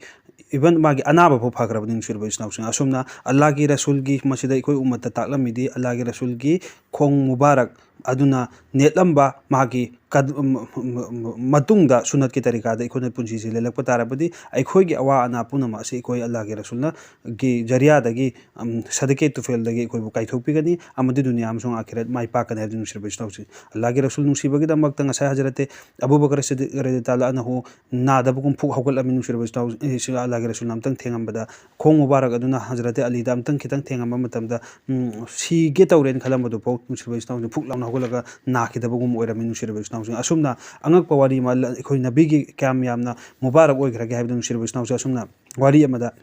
even ꯃꯥꯒꯤ ꯑꯅꯥꯕ ꯐꯥꯎ ꯐꯈ꯭ꯔꯕꯅꯤ", ꯅꯨꯡꯁꯤꯔꯕ ꯏꯆꯤꯟ ꯏꯅꯥꯎꯁꯤꯡ꯫ ꯑꯁꯨꯝꯅ ꯑꯜꯂꯥꯍꯒꯤ ꯔꯁꯨꯜꯒꯤ ꯃꯁꯤꯗ ꯑꯩꯈꯣꯏ ꯎꯝꯃꯠꯇ ꯇꯥꯛꯂꯝꯃꯤꯗꯤ, ꯑꯜꯂꯥꯍꯒꯤ ꯔꯁꯨꯜꯒꯤ ꯈꯣꯡ ꯃꯨꯕꯥꯔꯛ ꯑꯗꯨꯅ ꯅꯦꯠꯂꯝꯕ ꯃꯥꯒꯤ ꯀꯗ-, ꯃ-, ꯃ-, ꯃ-, ꯃꯇꯨꯡꯗ ꯁꯨꯅꯠꯀꯤ ꯇꯔꯤꯀꯥꯗ ꯑꯩꯈꯣꯏꯅ ꯄꯨꯟꯁꯤꯁꯦ ꯂꯦꯜꯂꯛꯄ ꯇꯥꯔꯕꯗꯤ, ꯑꯩꯈꯣꯏꯒꯤ ꯑꯋꯥ ꯑꯅꯥ ꯄꯨꯝꯅꯃꯛ ꯑꯁꯤ ꯑꯩꯈꯣꯏ ꯑꯜꯂꯥꯍꯒꯤ ꯔꯁꯨꯜꯅ ꯒꯤ ꯖꯔꯤꯌꯥꯗꯒꯤ, ꯎꯝ, ꯁꯗꯀꯦ ꯇꯨꯐꯦꯜꯗꯒꯤ ꯑꯩꯈꯣꯏꯕꯨ ꯀꯥꯏꯊꯣꯛꯄꯤꯒꯅꯤ ꯑꯃꯗꯤ ꯗꯨꯅꯤꯌꯥ ꯑꯃꯁꯨꯡ ꯑꯈꯤꯔꯠ ꯃꯥꯏ ꯄꯥꯛꯀꯅꯤ ꯍꯥꯏꯕꯗꯨ, ꯅꯨꯡꯁꯤꯔꯕ ꯏꯆꯤꯟ ꯏꯅꯥꯎꯁꯤꯡ꯫ ꯑꯜꯂꯥꯍꯒꯤ ꯔꯁꯨꯜ ꯅꯨꯡꯁꯤꯕꯒꯤꯗꯃꯛꯇ ꯉꯁꯥꯏ ꯍꯖꯔꯠ ꯑꯕꯨ ꯕꯀꯔ ꯁꯤꯗꯤꯛ ꯔꯗꯤꯌꯜꯂꯥꯍꯨ ꯇꯥꯂꯥ ꯑꯟꯍꯨ ꯅꯥꯗꯕꯒꯨꯝ ꯐꯨꯛ ꯍꯧꯒꯠꯂꯝꯃꯤ꯫ ꯅꯨꯡꯁꯤꯔꯕ ꯏꯆꯤꯟ ꯏꯅꯥꯎ-, ꯑꯦ, ꯁꯤ ꯑꯜꯂꯥꯍꯒꯤ ꯔꯁꯨꯜꯅ ꯑꯝꯇꯪ ꯊꯦꯡꯉꯝꯕꯗ, ꯈꯣꯡ ꯃꯨꯕꯥꯔꯛ ꯑꯗꯨꯅ ꯍꯖꯔꯠ ꯑꯂꯤꯗ ꯑꯝꯇꯪ ꯈꯤꯇꯪ ꯊꯦꯡꯉꯝꯕ ꯃꯇꯝꯗ, ꯎꯝ, ꯁꯤꯒꯦ ꯇꯧꯔꯦꯅ ꯈꯜꯂꯝꯕꯗꯨ ꯐꯥꯎ, ꯅꯨꯡꯁꯤꯔꯕ ꯏꯆꯤꯟ ꯏꯅꯥꯎꯁꯤꯡ, ꯐꯨꯛ ꯂꯥꯎꯅ ꯍꯧꯒꯠꯂꯒ ꯅꯥꯈꯤꯗꯕꯒꯨꯝ ꯑꯣꯏꯔꯝꯃꯤ꯫ ꯅꯨꯡꯁꯤꯔꯕ ꯏꯆꯤꯟ ꯏꯅꯥꯎꯁꯤꯡ, ꯑꯁꯨꯝꯅ ꯑꯉꯛꯄ ꯋꯥꯔꯤ ꯑꯃ ꯑꯜꯂꯥ-, ꯑꯩꯈꯣꯏ ꯅꯕꯤꯒꯤ ꯀꯌꯥꯝ ꯌꯥꯝꯅ ꯃꯨꯕꯥꯔꯛ ꯑꯣꯏꯈ꯭ꯔꯒꯦ ꯍꯥꯏꯕꯗꯨ, ꯅꯨꯡꯁꯤꯔꯕ ꯏꯆꯤꯟ ꯏꯅꯥꯎꯁꯤꯡ, ꯑꯁꯨꯝꯅ ꯋꯥꯔꯤ ꯑꯃꯗ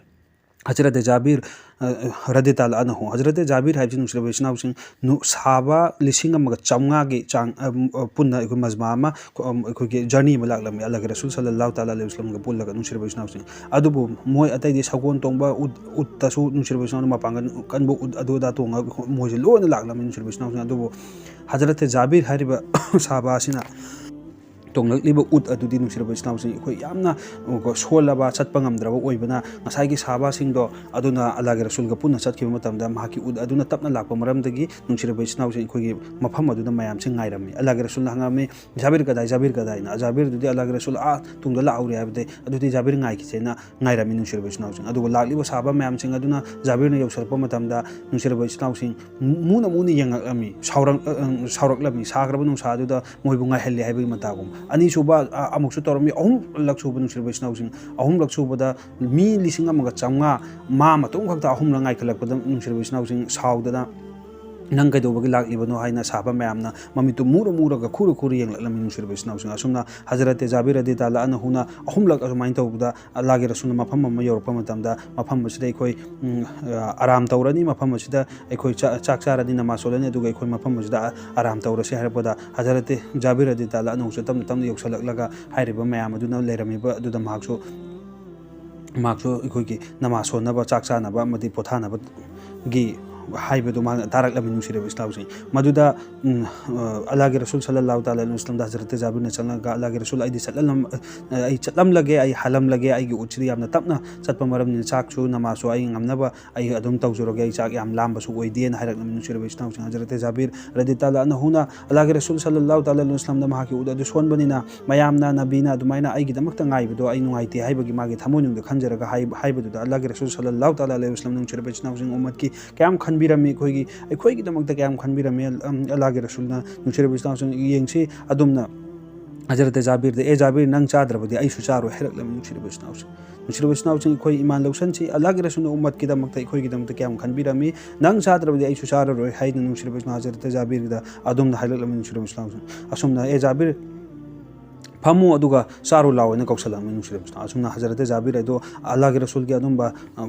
ꯍꯖꯔꯠ ꯖꯥꯕꯤꯔ, ꯑ, ꯔꯗꯤ ꯇꯥꯂꯥ ꯑꯅꯍꯨ꯫ ꯍꯖꯔꯠ ꯖꯥꯕꯤꯔ ꯍꯥꯏꯕꯁꯤ, ꯅꯨꯡꯁꯤꯔꯕ ꯏꯆꯤꯟ ꯏꯅꯥꯎꯁꯤꯡ, ꯅꯨ-, ꯁꯍꯥꯕꯥ ꯂꯤꯁꯤꯡ ꯑꯃꯒ ꯆꯥꯝꯃꯉꯥꯒꯤ ꯆꯥꯡ, ꯑ, ꯑ, ꯄꯨꯟꯅ ꯑꯩꯈꯣꯏ ꯃꯖꯃꯥ ꯑꯃ, ꯑꯩꯈꯣꯏꯒꯤ ꯖꯔꯅꯤ ꯑꯃ ꯂꯥꯛꯂꯝꯃꯤ, ꯑꯜꯂꯥꯍꯒꯤ ꯔꯁꯨꯜ ꯁꯜꯂꯜꯂꯥꯍꯨ ꯇꯥꯂꯥ ꯑꯂꯩꯍꯤ ꯋꯥꯁꯂꯝꯒ ꯄꯨꯜꯂꯒ, ꯅꯨꯡꯁꯤꯔꯕ ꯏꯆꯤꯟ ꯏꯅꯥꯎꯁꯤꯡ꯫ ꯑꯗꯨꯕꯨ ꯃꯣꯏ ꯑꯇꯩꯗꯤ ꯁꯒꯣꯜ ꯇꯣꯡꯕ, ꯎꯠ, ꯎꯠꯇꯁꯨ, ꯅꯨꯡꯁꯤꯔꯕ ꯏꯆꯤꯟ ꯏꯅꯥꯎ, ꯃꯄꯥꯡꯒꯜ ꯀꯟꯕ ꯎꯠ ꯑꯗꯨ ꯑꯗꯥ ꯇꯣꯡꯉꯒ ꯃꯣꯏꯁꯦ ꯂꯣꯏꯅ ꯂꯥꯛꯂꯝꯃꯤ, ꯅꯨꯡꯁꯤꯔꯕ ꯏꯆꯤꯟ ꯏꯅꯥꯎꯁꯤꯡ꯫ ꯑꯗꯨꯕꯨ ꯍꯖꯔꯠ ꯖꯥꯕꯤꯔ ꯍꯥꯏꯔꯤꯕ ꯁꯍꯥꯕꯥ ꯑꯁꯤꯅ ꯇꯣꯡꯂꯛꯂꯤꯕ ꯎꯠ ꯑꯗꯨꯗꯤ, ꯅꯨꯡꯁꯤꯔꯕ ꯏꯆꯤꯟ ꯏꯅꯥꯎꯁꯤꯡ, ꯑꯩꯈꯣꯏ ꯌꯥꯝꯅ, ꯀꯣ, ꯁꯣꯜꯂꯕ, ꯆꯠꯄ ꯉꯝꯗ꯭ꯔꯕ ꯑꯣꯏꯕꯅ, ꯉꯁꯥꯏꯒꯤ ꯁꯍꯥꯕꯥꯁꯤꯡꯗꯣ ꯑꯗꯨꯅ ꯑꯜꯂꯥꯍꯒꯤ ꯔꯁꯨꯜꯒ ꯄꯨꯟꯅ ꯆꯠꯈꯤꯕ ꯃꯇꯝꯗ, ꯃꯍꯥꯛꯀꯤ ꯎꯠ ꯑꯗꯨꯅ ꯇꯞꯅ ꯂꯥꯛꯄ ꯃꯔꯝꯗꯒꯤ, ꯅꯨꯡꯁꯤꯔꯕ ꯏꯆꯤꯟ ꯏꯅꯥꯎꯁꯤꯡ, ꯑꯩꯈꯣꯏꯒꯤ ꯃꯐꯝ ꯑꯗꯨꯗ ꯃꯌꯥꯝꯁꯦ ꯉꯥꯏꯔꯝꯃꯤ꯫ ꯑꯜꯂꯥꯍꯒꯤ ꯔꯁꯨꯜꯅ ꯍꯪꯉꯝꯃꯤ, "ꯖꯥꯕꯤꯔ ꯀꯗꯥꯏ? ꯖꯥꯕꯤꯔ ꯀꯗꯥꯏꯅ?" ꯖꯥꯕꯤꯔꯗꯨꯗꯤ ꯑꯜꯂꯥꯍꯒꯤ ꯔꯁꯨꯜ ꯑꯥ ꯇꯨꯡꯗ ꯂꯥꯛꯍꯧꯔꯦ ꯍꯥꯏꯕꯗꯒꯤ, "ꯑꯗꯨꯗꯤ ꯖꯥꯕꯤꯔ ꯉꯥꯏꯈꯤꯁꯦꯅ" ꯉꯥꯏꯔꯝꯃꯤ, ꯅꯨꯡꯁꯤꯔꯕ ꯏꯆꯤꯟ ꯏꯅꯥꯎꯁꯤꯡ꯫ ꯑꯗꯨꯒ ꯂꯥꯛꯂꯤꯕ ꯁꯍꯥꯕꯥ ꯃꯌꯥꯝꯁꯤꯡ ꯑꯗꯨꯅ ꯖꯥꯕꯤꯔꯅ ꯌꯧꯁꯤꯜꯂꯛꯄ ꯃꯇꯝꯗ, ꯅꯨꯡꯁꯤꯔꯕ ꯏꯆꯤꯟ ꯏꯅꯥꯎꯁꯤꯡ, ꯃꯨꯅ ꯃꯨꯅ ꯌꯦꯡꯉꯛꯂꯝꯃꯤ, ꯁꯥꯎꯔꯛ-, ꯑ, ꯑ, ꯁꯥꯎꯔꯛꯂꯝꯃꯤ, ꯁꯥꯈ꯭ꯔꯕ ꯅꯨꯡꯁꯥ ꯑꯗꯨꯗ ꯃꯣꯏꯕꯨ ꯉꯥꯏꯍꯜꯂꯤ ꯍꯥꯏꯕꯒꯤ ꯃꯇꯥꯒꯨꯝ꯫ ꯑꯅꯤꯁꯨꯕ, ꯑ, ꯑꯃꯨꯛꯁꯨ ꯇꯧꯔꯝꯃꯤ, ꯑꯍꯨꯝꯂꯛ ꯁꯨꯕ, ꯅꯨꯡꯁꯤꯔꯕ ꯏꯆꯤꯟ ꯏꯅꯥꯎꯁꯤꯡ, ꯑꯍꯨꯝꯂꯛ ꯁꯨꯕꯗ ꯃꯤ ꯂꯤꯁꯤꯡ ꯑꯃꯒ ꯆꯥꯝꯃꯉꯥ ꯃꯥ ꯃꯇꯣꯝ ꯈꯛꯇ ꯑꯍꯨꯝꯂꯛ ꯉꯥꯏꯈꯠꯂꯛꯄꯗ, ꯅꯨꯡꯁꯤꯔꯕ ꯏꯆꯤꯟ ꯏꯅꯥꯎꯁꯤꯡ, ꯁꯥꯎꯗꯅ, "ꯅꯪ ꯀꯩꯗꯧꯕꯒꯤ ꯂꯥꯛꯂꯤꯕꯅꯣ?" ꯍꯥꯏꯅ ꯁꯍꯥꯕꯥ ꯃꯌꯥꯝꯅ ꯃꯃꯤꯠꯇꯨ ꯃꯨꯔ ꯃꯨꯔꯒ, ꯈꯨꯔ ꯈꯨꯔ ꯌꯦꯡꯂꯛꯂꯝꯃꯤ, ꯅꯨꯡꯁꯤꯔꯕ ꯏꯆꯤꯟ ꯏꯅꯥꯎꯁꯤꯡ꯫ ꯑꯁꯨꯝꯅ ꯍꯖꯔꯠ ꯖꯥꯕꯤꯔ ꯔꯗꯤ ꯇꯥꯂꯥ ꯑꯅꯍꯨꯅ ꯑꯍꯨꯝꯂꯛ ꯑꯗꯨꯃꯥꯏꯅ ꯇꯧꯕꯗ, ꯑꯜꯂꯥꯍꯒꯤ ꯔꯁꯨꯜꯅ ꯃꯐꯝ ꯑꯃ ꯌꯧꯔꯛꯄ ꯃꯇꯝꯗ, ꯃꯐꯝ ꯑꯁꯤꯗ ꯑꯩꯈꯣꯏ, ꯎꯝ, ꯑ, ꯑꯔꯥꯝ ꯇꯧꯔꯅꯤ, ꯃꯐꯝ ꯑꯁꯤꯗ ꯑꯩꯈꯣꯏ ꯆꯥ-, ꯆꯥꯛ ꯆꯥꯔꯅꯤ, ꯅꯃꯥꯖ ꯁꯣꯜꯂꯅꯤ, ꯑꯗꯨꯒ ꯑꯩꯈꯣꯏ ꯃꯐꯝ ꯑꯁꯤꯗ ꯑ-, ꯑꯔꯥꯝ ꯇꯧꯔꯁꯤ ꯍꯥꯏꯔꯛꯄꯗ, ꯍꯖꯔꯠ ꯖꯥꯕꯤꯔ ꯔꯗꯤ ꯇꯥꯂꯥ ꯑꯅꯍꯨꯁꯨ ꯇꯞꯅ ꯇꯞꯅ ꯌꯧꯁꯤꯜꯂꯛꯂꯒ, ꯍꯥꯏꯔꯤꯕ ꯃꯌꯥꯝ ꯑꯗꯨꯅ ꯂꯩꯔꯝꯃꯤꯕ ꯑꯗꯨꯗ ꯃꯍꯥꯛꯁꯨ, ꯃꯍꯥꯛꯁꯨ ꯑꯩꯈꯣꯏꯒꯤ ꯅꯃꯥꯖ ꯁꯣꯟꯅꯕ, ꯆꯥꯛ ꯆꯥꯅꯕ ꯑꯃꯗꯤ ꯄꯣꯊꯥꯅꯕꯒꯤ ꯍꯥꯏꯕꯗꯨ ꯃꯍꯥꯛꯅ ꯇꯥꯔꯛꯂꯝꯃꯤ, ꯅꯨꯡꯁꯤꯔꯕ ꯏꯆꯤꯟ ꯏꯅꯥꯎꯁꯤꯡ꯫ ꯃꯗꯨꯗ, ꯎꯝ, ꯑ, ꯑꯜꯂꯥꯍꯒꯤ ꯔꯁꯨꯜ ꯁꯜꯂꯜꯂꯥꯍꯨ ꯇꯥꯂꯥ ꯑꯂꯩꯍꯤ ꯋꯥꯁꯂꯝꯗ ꯍꯖꯔꯠ ꯖꯥꯕꯤꯔꯅ ꯆꯪꯂꯒ, "ꯑꯜꯂꯥꯍꯒꯤ ꯔꯁꯨꯜ, ꯑꯩꯗꯤ ꯆꯠꯂꯝ-, ꯑ, ꯑꯩ ꯆꯠꯂꯝꯂꯒꯦ, ꯑꯩ ꯍꯜꯂꯝꯂꯒꯦ, ꯑꯩꯒꯤ ꯎꯠꯁꯤꯗꯤ ꯌꯥꯝꯅ ꯇꯞꯅ ꯆꯠꯄ ꯃꯔꯝꯅ ꯆꯥꯛꯁꯨ ꯅꯃꯥꯖꯁꯨ ꯑꯩ ꯉꯝꯅꯕ ꯑꯩ ꯑꯗꯨꯝ ꯇꯧꯖꯔꯒꯦ, ꯑꯩ ꯆꯥꯛ ꯌꯥꯝ ꯂꯥꯝꯕꯁꯨ ꯑꯣꯏꯗꯦꯅ" ꯍꯥꯏꯔꯛꯂꯝꯃꯤ, ꯅꯨꯡꯁꯤꯔꯕ ꯏꯆꯤꯟ ꯏꯅꯥꯎꯁꯤꯡ꯫ ꯍꯖꯔꯠ ꯖꯥꯕꯤꯔ ꯔꯗꯤ ꯇꯥꯂꯥ ꯑꯅꯍꯨꯅ ꯑꯜꯂꯥꯍꯒꯤ ꯔꯁꯨꯜ ꯁꯜꯂꯜꯂꯥꯍꯨ ꯇꯥꯂꯥ ꯑꯂꯩꯍꯤ ꯋꯥꯁꯂꯝꯗ ꯃꯍꯥꯛꯀꯤ ꯎꯠ ꯑꯗꯨ ꯁꯣꯟꯕꯅꯤꯅ, ꯃꯌꯥꯝꯅ, ꯅꯕꯤꯅ ꯑꯗꯨꯃꯥꯏꯅ ꯑꯩꯒꯤꯗꯃꯛꯇ ꯉꯥꯏꯕꯗꯣ ꯑꯩ ꯅꯨꯡꯉꯥꯏꯇꯦ ꯍꯥꯏꯕꯒꯤ ꯃꯥꯒꯤ ꯊꯃꯣꯏꯅꯨꯡꯗ ꯈꯟꯖꯔꯒ ꯍꯥꯏ-, ꯍꯥꯏꯕꯗꯨꯗ, ꯑꯜꯂꯥꯍꯒꯤ ꯔꯁꯨꯜ ꯁꯜꯂꯜꯂꯥꯍꯨ ꯇꯥꯂꯥ ꯑꯂꯩꯍꯤ ꯋꯥꯁꯂꯝ, ꯅꯨꯡꯁꯤꯔꯕ ꯏꯆꯤꯟ ꯏꯅꯥꯎꯁꯤꯡ, ꯎꯝꯃꯠꯀꯤ ꯀꯌꯥꯝ ꯈꯟꯕꯤꯔꯝꯃꯤ, ꯑꯩꯈꯣꯏꯒꯤ, ꯑꯩꯈꯣꯏꯒꯤꯗꯃꯛꯇ ꯀꯌꯥꯝ ꯈꯟꯕꯤꯔꯝꯃꯤ, ꯑꯜ-, ꯑꯝ, ꯑꯜꯂꯥꯍꯒꯤ ꯔꯁꯨꯜꯅ, ꯅꯨꯡꯁꯤꯔꯕ ꯏꯆꯤꯟ ꯏꯅꯥꯎꯁꯤꯡ, ꯌꯦꯡꯁꯤ꯫ ꯑꯗꯨꯝꯅ ꯍꯖꯔꯠ ꯖꯥꯕꯤꯔꯗ, "ꯑꯦ ꯖꯥꯕꯤꯔ, ꯅꯪ ꯆꯥꯗ꯭ꯔꯕꯗꯤ ꯑꯩꯁꯨ ꯆꯥꯔꯣꯏ" ꯍꯥꯏꯔꯛꯂꯝꯃꯤ, ꯅꯨꯡꯁꯤꯔꯕ ꯏꯆꯤꯟ ꯏꯅꯥꯎꯁꯤꯡ꯫ ꯅꯨꯡꯁꯤꯔꯕ ꯏꯆꯤꯟ ꯏꯅꯥꯎꯁꯤꯡ, ꯑꯩꯈꯣꯏ ꯏꯃꯥꯟ ꯂꯧꯁꯟꯁꯤ, ꯑꯜꯂꯥꯍꯒꯤ ꯔꯁꯨꯜꯅ ꯎꯝꯃꯠꯀꯤꯗꯃꯛꯇ, ꯑꯩꯈꯣꯏꯒꯤꯗꯃꯛꯇ ꯀꯌꯥꯝ ꯈꯟꯕꯤꯔꯝꯃꯤ, "ꯅꯪ ꯆꯥꯗ꯭ꯔꯕꯗꯤ ꯑꯩꯁꯨ ꯆꯥꯔꯔꯣꯏ" ꯍꯥꯏꯅ ꯅꯨꯡꯁꯤꯔꯕ ꯏꯆꯤꯟ ꯏꯅꯥꯎ ꯍꯖꯔꯠ ꯖꯥꯕꯤꯔꯗ ꯑꯗꯨꯝꯅ ꯍꯥꯏꯔꯛꯂꯝꯃꯤ, ꯅꯨꯡꯁꯤꯔꯕ ꯏꯆꯤꯟ ꯏꯅꯥꯎꯁꯤꯡ꯫ ꯑꯁꯨꯝꯅ, "ꯑꯦ ꯖꯥꯕꯤꯔ, "ꯐꯝꯃꯨ ꯑꯗꯨꯒ ꯆꯥꯔꯨ ꯂꯥꯎ" ꯍꯥꯏꯅ ꯀꯧꯁꯜꯂꯝꯃꯤ, ꯅꯨꯡꯁꯤꯔꯕ ꯏꯆꯤꯟ ꯏꯅꯥꯎ꯫ ꯑꯁꯨꯝꯅ ꯍꯖꯔꯠꯇꯦ ꯖꯥꯕꯤꯔ ꯑꯗꯣ ꯑꯜꯂꯥꯍꯒꯤ ꯔꯁꯨꯜꯒꯤ ꯑꯗꯨꯝꯕ, ꯑ,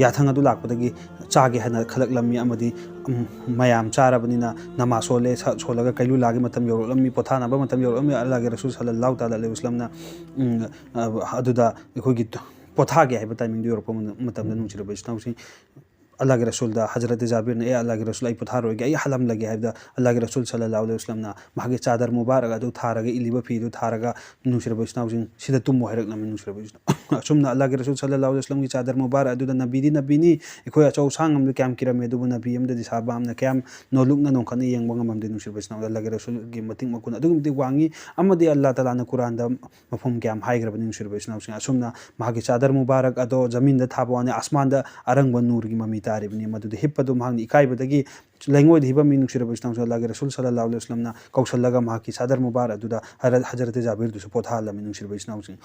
ꯌꯥꯊꯪ ꯑꯗꯨ ꯂꯥꯛꯄꯗꯒꯤ ꯆꯥꯒꯦ ꯍꯥꯏꯅ ꯈꯜꯂꯛꯂꯝꯃꯤ ꯑꯃꯗꯤ, ꯎꯝ, ꯃꯌꯥꯝ ꯆꯥꯔꯕꯅꯤꯅ ꯅꯃꯥꯖ ꯁꯣꯜꯂꯦ, ꯁ-, ꯁꯣꯜꯂꯒ ꯀꯩꯂꯨꯂꯥꯒꯤ ꯃꯇꯝ ꯌꯧꯔꯛꯂꯝꯃꯤ, ꯄꯣꯊꯥꯅꯕ ꯃꯇꯝ ꯌꯧꯔꯛꯂꯝꯃꯤ꯫ ꯑꯜꯂꯥꯍꯒꯤ ꯔꯁꯨꯜ ꯁꯜꯂꯜꯂꯥꯍꯨ ꯇꯥꯂꯥ ꯑꯂꯩꯍꯤ ꯋꯁꯜꯂꯝꯅ, ꯎꯝ, ꯑ, ꯑꯗꯨꯗ ꯑꯩꯈꯣꯏꯒꯤ ꯄꯣꯊꯥꯒꯦ ꯍꯥꯏꯕ ꯇꯥꯏꯃꯤꯡꯗꯨ ꯌꯧꯔꯛꯄ ꯃꯇꯝꯗ, ꯅꯨꯡꯁꯤꯔꯕ ꯏꯆꯤꯟ ꯏꯅꯥꯎꯁꯤꯡ, ꯑꯜꯂꯥꯍꯒꯤ ꯔꯁꯨꯜꯗ, ꯍꯖꯔꯠ ꯖꯥꯕꯤꯔꯅ, "ꯑꯦ ꯑꯜꯂꯥꯍꯒꯤ ꯔꯁꯨꯜ, ꯑꯩ ꯄꯣꯊꯥꯔꯣꯏꯒꯦ, ꯑꯩ ꯍꯜꯂꯝꯂꯒꯦ" ꯍꯥꯏꯕꯗ, ꯑꯜꯂꯥꯍꯒꯤ ꯔꯁꯨꯜ ꯁꯜꯂꯜꯂꯥꯍꯨ ꯑꯂꯩꯍꯤ ꯋꯁꯜꯂꯝꯅ ꯃꯍꯥꯛꯀꯤ ꯆꯥꯗꯔ ꯃꯨꯕꯥꯔꯛ ꯑꯗꯨ ꯊꯥꯔꯒ, ꯏꯜꯂꯤꯕ ꯐꯤꯗꯨ ꯊꯥꯔꯒ, ꯅꯨꯡꯁꯤꯔꯕ ꯏꯆꯤꯟ ꯏꯅꯥꯎꯁꯤꯡ, "ꯁꯤꯗ ꯇꯨꯝꯃꯨ" ꯍꯥꯏꯔꯛꯂꯝꯃꯤ, ꯅꯨꯡꯁꯤꯔꯕ ꯏꯆꯤꯟ ꯏꯅꯥꯎ꯫ ꯑꯁꯨꯝꯅ ꯑꯜꯂꯥꯍꯒꯤ ꯔꯁꯨꯜ ꯁꯜꯂꯜꯂꯥꯍꯨ ꯑꯂꯩꯍꯤ ꯋꯁꯜꯂꯝꯒꯤ ꯆꯥꯗꯔ ꯃꯨꯕꯥꯔꯛ ꯑꯗꯨꯗ, ꯅꯕꯤꯗꯤ ꯅꯕꯤꯅꯤ, ꯑꯩꯈꯣꯏ ꯑꯆꯧ ꯑꯁꯥꯡ ꯑꯃꯗ ꯀꯌꯥꯝ ꯀꯤꯔꯝꯃꯤ, ꯑꯗꯨꯕꯨ ꯅꯕꯤ ꯑꯃꯗꯗꯤ ꯁꯍꯥꯕꯥ ꯑꯃꯅ ꯀꯌꯥꯝ ꯅꯣꯜꯂꯨꯛꯅ ꯅꯣꯡꯈꯠꯅ ꯌꯦꯡꯕ ꯉꯝꯃꯝꯗꯦ, ꯅꯨꯡꯁꯤꯔꯕ ꯏꯆꯤꯟ ꯏꯅꯥꯎ꯫ ꯑꯜꯂꯥꯍꯒꯤ ꯔꯁꯨꯜꯒꯤ ꯃꯇꯤꯛ ꯃꯒꯨꯟ ꯑꯗꯨꯛꯀꯤ ꯃꯇꯤꯛ ꯋꯥꯡꯉꯤ꯫ ꯑꯃꯗꯤ ꯑꯜꯂꯥꯍ ꯇꯥꯂꯥꯅ ꯀꯨꯔꯥꯟꯗ ꯃꯐꯝ ꯀꯌꯥꯝ ꯍꯥꯏꯈ꯭ꯔꯕꯅꯤ, ꯅꯨꯡꯁꯤꯔꯕ ꯏꯆꯤꯟ ꯏꯅꯥꯎꯁꯤꯡ꯫ ꯑꯁꯨꯝꯅ ꯃꯍꯥꯛꯀꯤ ꯆꯥꯗꯔ ꯃꯨꯕꯥꯔꯛ ꯑꯗꯣ ꯖꯃꯤꯟꯗ ꯊꯥꯕ ꯋꯥꯅꯤ, ꯑꯁꯃꯥꯟꯗ ꯑꯔꯪꯕ ꯅꯨꯔꯒꯤ ꯃꯃꯤ ꯇꯥꯔꯤꯕꯅꯤ꯫ ꯃꯗꯨꯗ ꯍꯤꯞꯄꯗꯨ ꯃꯍꯥꯛꯅ ꯏꯀꯥꯏꯕꯗꯒꯤ ꯂꯩꯉꯣꯏꯗ ꯍꯤꯞꯄꯝꯃꯤ, ꯅꯨꯡꯁꯤꯔꯕ ꯏꯆꯤꯟ ꯏꯅꯥꯎꯁꯤꯡ꯫ ꯑꯜꯂꯥꯍꯒꯤ ꯔꯁꯨꯜ ꯁꯜꯂꯜꯂꯥꯍꯨ ꯑꯂꯩꯍꯤ ꯋꯁꯜꯂꯝꯅ ꯀꯧꯁꯜꯂꯒ ꯃꯍꯥꯛꯀꯤ ꯆꯥꯗꯔ ꯃꯨꯕꯥꯔꯛ ꯑꯗꯨꯗ ꯍꯔ-, ꯍꯖꯔꯠ ꯖꯥꯕꯤꯔꯗꯨꯁꯨ ꯄꯣꯊꯥꯍꯜꯂꯝꯃꯤ, ꯅꯨꯡꯁꯤꯔꯕ ꯏꯆꯤꯟ ꯏꯅꯥꯎꯁꯤꯡ꯫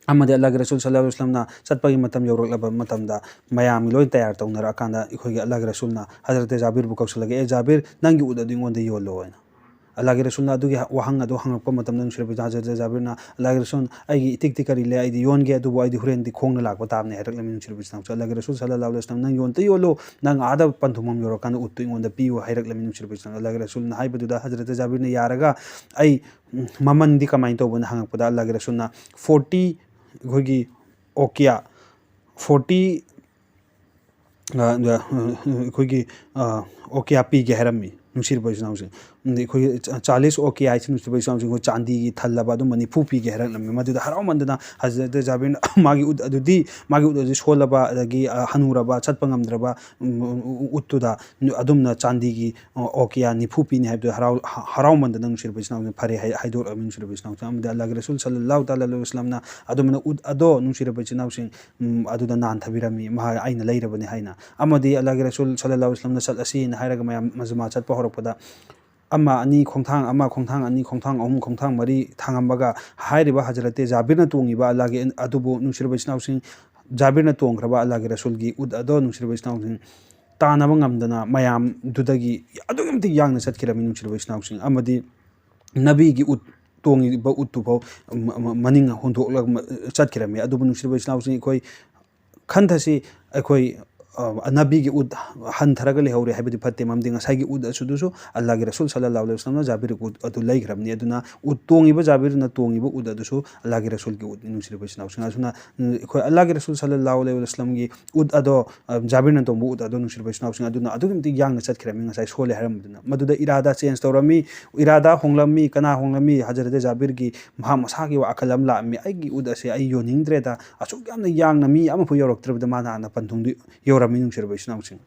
ꯑꯃꯗꯤ ꯑꯜꯂꯥꯍꯒꯤ ꯔꯁꯨꯜ ꯁꯜꯂꯜꯂꯥꯍꯨ ꯑꯂꯩꯍꯤ ꯋꯁꯜꯂꯝꯅ ꯆꯠꯄꯒꯤ ꯃꯇꯝ ꯌꯧꯔꯛꯂꯕ ꯃꯇꯝꯗ, ꯃꯌꯥꯝꯒꯤ ꯂꯣꯏ ꯇꯌꯥꯔ ꯇꯧꯅꯔꯛꯑꯀꯥꯟꯗ, ꯑꯩꯈꯣꯏꯒꯤ ꯑꯜꯂꯥꯍꯒꯤ ꯔꯁꯨꯜꯅ ꯍꯖꯔꯠ ꯖꯥꯕꯤꯔꯕꯨ ꯀꯧꯁꯜꯂꯒ, "ꯑꯦ ꯖꯥꯕꯤꯔ, ꯅꯪꯒꯤ ꯎꯠ ꯑꯗꯨ ꯑꯩꯉꯣꯟꯗ ꯌꯣꯜꯂꯣ" ꯍꯥꯏꯅ꯫ ꯑꯜꯂꯥꯍꯒꯤ ꯔꯁꯨꯜꯅ ꯑꯗꯨꯒꯤ ꯋꯥꯍꯪ ꯑꯗꯨ ꯍꯪꯉꯛꯄ ꯃꯇꯝꯗ, ꯅꯨꯡꯁꯤꯔꯕ ꯍꯖꯔꯠ ꯖꯥꯕꯤꯔꯅ, "ꯑꯜꯂꯥꯍꯒꯤ ꯔꯁꯨꯜ, ꯑꯩꯒꯤ ꯏꯇꯤꯛꯇꯤ ꯀꯔꯤ ꯂꯩ? ꯑꯩꯗꯤ ꯌꯣꯟꯒꯦ, ꯑꯗꯨꯕꯨ ꯑꯩꯗꯤ ꯍꯣꯔꯦꯟꯗꯤ ꯈꯣꯡꯅ ꯂꯥꯛꯄ ꯇꯥꯕꯅꯤ" ꯍꯥꯏꯔꯛꯂꯝꯃꯤ, ꯅꯨꯡꯁꯤꯔꯕ ꯏꯆꯤꯟ ꯏꯅꯥꯎꯁꯤꯡ꯫ ꯑꯜꯂꯥꯍꯒꯤ ꯔꯁꯨꯜ ꯁꯜꯂꯜꯂꯥꯍꯨ ꯑꯂꯩꯍꯤ ꯋꯁꯜꯂꯝ, "ꯅꯪ ꯌꯣꯟꯇ ꯌꯣꯜꯂꯣ, ꯅꯪ ꯑꯥꯗ ꯄꯟꯊꯨꯡꯐꯝ ꯌꯧꯔꯀꯥꯟꯗ ꯎꯠꯇꯨ ꯑꯩꯉꯣꯟꯗ ꯄꯤꯌꯨ" ꯍꯥꯏꯔꯛꯂꯝꯃꯤ, ꯅꯨꯡꯁꯤꯔꯕ ꯏꯆꯤꯟ ꯏꯅꯥꯎꯁꯤꯡ꯫ ꯑꯜꯂꯥꯍꯒꯤ ꯔꯁꯨꯜꯅ ꯍꯥꯏꯕꯗꯨꯗ ꯍꯖꯔꯠ ꯖꯥꯕꯤꯔꯅ ꯌꯥꯔꯒ, "ꯑꯩ, ꯎꯝ, ꯃꯃꯟꯗꯤ ꯀꯃꯥꯏꯅ ꯇꯧꯕꯅ?" ꯍꯪꯉꯛꯄꯗ, ꯑꯜꯂꯥꯍꯒꯤ ꯔꯁꯨꯜꯅ ꯐꯣꯔꯇꯤ, ꯑꯩꯈꯣꯏꯒꯤ ꯑꯣꯀꯤꯌꯥ, ꯐꯣꯔꯇꯤ ꯑ, ꯑ, ꯑꯩꯈꯣꯏꯒꯤ, ꯑ, ꯑꯣꯀꯤꯌꯥ ꯄꯤꯒꯦ ꯍꯥꯏꯔꯝꯃꯤ, ꯅꯨꯡꯁꯤꯔꯕ ꯏꯆꯤꯟ ꯏꯅꯥꯎꯁꯤꯡ꯫ ꯑꯗ ꯑꯩꯈꯣꯏꯒꯤ ꯆꯥ-, ꯆꯥꯂꯤꯁ ꯑꯣꯀꯤꯌꯥ ꯍꯥꯏꯁꯤ, ꯅꯨꯡꯁꯤꯔꯕ ꯏꯆꯤꯟ ꯏꯅꯥꯎꯁꯤꯡ, ꯑꯩꯈꯣꯏ ꯆꯥꯟꯗꯤꯒꯤ ꯊꯜꯂꯕ ꯑꯗꯨꯝꯕ ꯅꯤꯐꯨ ꯄꯤꯒꯦ ꯍꯥꯏꯔꯛꯂꯝꯃꯤ꯫ ꯃꯗꯨꯗ ꯍꯔꯥꯎꯃꯟꯗꯅ ꯍꯖꯔꯠ ꯖꯥꯕꯤꯔꯅ ꯃꯥꯒꯤ ꯎꯠ ꯑꯗꯨꯗꯤ, ꯃꯥꯒꯤ ꯎꯠ ꯑꯗꯨꯗꯤ ꯁꯣꯜꯂꯕ, ꯑꯗꯒꯤ, ꯑ, ꯍꯅꯨꯔꯕ, ꯆꯠꯄ ꯉꯝꯗ꯭ꯔꯕ, ꯎꯝ, ꯎ-, ꯎ-, ꯎꯠꯇꯨꯗ ꯑꯗꯨꯝꯅ ꯆꯥꯟꯗꯤꯒꯤ, ꯑ, ꯑꯣꯀꯤꯌꯥ ꯅꯤꯐꯨ ꯄꯤꯅꯤ ꯍꯥꯏꯕꯗꯨ ꯍꯔꯥꯎ-, ꯍ-, ꯍꯔꯥꯎꯃꯟꯗꯅ, ꯅꯨꯡꯁꯤꯔꯕ ꯏꯆꯤꯟ ꯏꯅꯥꯎꯁꯤꯡ, ꯐꯔꯦ ꯍꯥꯏ-, ꯍꯥꯏꯗꯣꯔꯛꯂꯝꯃꯤ, ꯅꯨꯡꯁꯤꯔꯕ ꯏꯆꯤꯟ ꯏꯅꯥꯎꯁꯤꯡ꯫ ꯑꯃꯗꯤ ꯑꯜꯂꯥꯍꯒꯤ ꯔꯁꯨꯜ ꯁꯜꯂꯜꯂꯥꯍꯨ ꯇꯥꯂꯥ ꯑꯂꯩꯍꯤ ꯋꯁꯜꯂꯝꯅ ꯑꯗꯨꯃꯥꯏꯅ ꯎꯠ ꯑꯗꯣ, ꯅꯨꯡꯁꯤꯔꯕ ꯏꯆꯤꯟ ꯏꯅꯥꯎꯁꯤꯡ, ꯎꯝ, ꯑꯗꯨꯗ ꯅꯥꯟꯊꯕꯤꯔꯝꯃꯤ, ꯃꯍꯥꯛ, "ꯑꯩꯅ ꯂꯩꯔꯕꯅꯤ" ꯍꯥꯏꯅ꯫ ꯑꯃꯗꯤ ꯑꯜꯂꯥꯍꯒꯤ ꯔꯁꯨꯜ ꯁꯜꯂꯜꯂꯥꯍꯨ ꯑꯂꯩꯍꯤ ꯋꯁꯜꯂꯝꯅ "ꯆꯠꯂꯁꯤ" ꯍꯥꯏꯅ ꯍꯥꯏꯔꯒ ꯃꯌꯥꯝ ꯃꯖꯃꯥ ꯆꯠꯄ ꯍꯧꯔꯛꯄꯗ, ꯑꯃ, ꯑꯅꯤ, ꯈꯣꯡꯊꯥꯡ ꯑꯃ, ꯈꯣꯡꯊꯥꯡ ꯑꯅꯤ, ꯈꯣꯡꯊꯥꯡ ꯑꯍꯨꯝ, ꯈꯣꯡꯊꯥꯡ ꯃꯔꯤ ꯊꯥꯡꯉꯝꯕꯒ, ꯍꯥꯏꯔꯤꯕ ꯍꯖꯔꯠꯇꯦ ꯖꯥꯕꯤꯔꯅ ꯇꯣꯡꯉꯤꯕ ꯑꯜꯂꯥꯍꯒꯤ ꯑꯗꯨꯕꯨ, ꯅꯨꯡꯁꯤꯔꯕ ꯏꯆꯤꯟ ꯏꯅꯥꯎꯁꯤꯡ, ꯖꯥꯕꯤꯔꯅ ꯇꯣꯡꯈ꯭ꯔꯕ ꯑꯜꯂꯥꯍꯒꯤ ꯔꯁꯨꯜꯒꯤ ꯎꯠ ꯑꯗꯣ, ꯅꯨꯡꯁꯤꯔꯕ ꯏꯆꯤꯟ ꯏꯅꯥꯎꯁꯤꯡ, ꯇꯥꯅꯕ ꯉꯝꯗꯅ ꯃꯌꯥꯝꯗꯨꯗꯒꯤ ꯑꯗꯨꯛꯀꯤ ꯃꯇꯤꯛ ꯌꯥꯡꯅ ꯆꯠꯈꯤꯔꯝꯃꯤ, ꯅꯨꯡꯁꯤꯔꯕ ꯏꯆꯤꯟ ꯏꯅꯥꯎꯁꯤꯡ꯫ ꯑꯃꯗꯤ ꯅꯕꯤꯒꯤ ꯎꯠ ꯇꯣꯡꯉꯤꯕ ꯎꯠꯇꯨꯐꯥꯎ ꯃ-, ꯃ-, ꯃꯅꯤꯡ ꯍꯣꯟꯗꯣꯛꯂꯒ ꯃ-, ꯆꯠꯈꯤꯔꯝꯃꯤ꯫ ꯑꯗꯨꯕꯨ ꯅꯨꯡꯁꯤꯔꯕ ꯏꯆꯤꯟ ꯏꯅꯥꯎꯁꯤꯡ, ꯑꯩꯈꯣꯏ ꯈꯟꯊꯁꯤ, ꯑꯩꯈꯣꯏ, ꯑ, ꯅꯕꯤꯒꯤ ꯎꯠ ꯍꯟꯊꯔꯒ ꯂꯩꯍꯧꯔꯦ ꯍꯥꯏꯕꯗꯤ ꯐꯠꯇꯦ꯫ ꯃꯔꯝꯗꯤ ꯉꯁꯥꯏꯒꯤ ꯎꯠ ꯑꯗꯨꯁꯨ ꯑꯜꯂꯥꯍꯒꯤ ꯔꯁꯨꯜ ꯁꯜꯂꯜꯂꯥꯍꯨ ꯑꯂꯩꯍꯤ ꯋꯥꯁꯂꯝꯅ ꯖꯥꯕꯤꯔꯒꯤ ꯎꯠ ꯑꯗꯨ ꯂꯩꯈ꯭ꯔꯕꯅꯤ꯫ ꯑꯗꯨꯅ ꯎꯠ ꯇꯣꯡꯉꯤꯕ ꯖꯥꯕꯤꯔꯅ ꯇꯣꯡꯉꯤꯕ ꯎꯠ ꯑꯗꯨꯁꯨ ꯑꯜꯂꯥꯍꯒꯤ ꯔꯁꯨꯜꯒꯤ ꯎꯠꯅꯤ꯫ ꯅꯨꯡꯁꯤꯔꯕ ꯏꯆꯤꯟ ꯏꯅꯥꯎꯁꯤꯡ, ꯑꯗꯨꯅ, ꯎꯝ, ꯑꯩꯈꯣꯏ ꯑꯜꯂꯥꯍꯒꯤ ꯔꯁꯨꯜ ꯁꯜꯂꯜꯂꯥꯍꯨ ꯑꯂꯩꯍꯤ ꯋꯥꯁꯂꯝꯒꯤ ꯎꯠ ꯑꯗꯣ, ꯑ, ꯖꯥꯕꯤꯔꯅ ꯇꯣꯡꯕ ꯎꯠ ꯑꯗꯣ, ꯅꯨꯡꯁꯤꯔꯕ ꯏꯆꯤꯟ ꯏꯅꯥꯎꯁꯤꯡ, ꯑꯗꯨꯅ ꯑꯗꯨꯛꯀꯤ ꯃꯇꯤꯛ ꯌꯥꯡꯅ ꯆꯠꯈ꯭ꯔꯕꯅꯤ꯫ ꯉꯁꯥꯏ ꯁꯣꯜꯂꯦ ꯍꯥꯏꯔꯝꯕꯗꯨꯅ ꯃꯗꯨꯗ ꯏꯔꯥꯗꯥ change ꯇꯧꯔꯝꯃꯤ, ꯏꯔꯥꯗꯥ ꯍꯣꯡꯂꯝꯃꯤ꯫ ꯀꯅꯥ ꯍꯣꯡꯂꯝꯃꯤ? ꯍꯖꯔꯠ ꯖꯥꯕꯤꯔꯒꯤ ꯃꯍꯥꯛ ꯃꯁꯥꯒꯤ ꯋꯥꯈꯜ ꯑꯃ ꯂꯥꯛꯑꯝꯃꯤ, "ꯑꯩꯒꯤ ꯎꯠ ꯑꯁꯦ ꯑꯩ ꯌꯣꯟꯅꯤꯡꯗ꯭ꯔꯦꯗ, ꯑꯁꯨꯛ ꯌꯥꯝꯅ ꯌꯥꯡꯅ ꯃꯤ ꯑꯃꯐꯥꯎ ꯌꯧꯔꯛꯇ꯭ꯔꯕꯗ ꯃꯥꯅ ꯍꯥꯟꯅ ꯄꯟꯊꯨꯡꯗꯨ ꯌꯧꯔꯝꯃꯤ꯫" ꯅꯨꯡꯁꯤꯔꯕ ꯏꯆꯤꯟ ꯏꯅꯥꯎꯁꯤꯡ,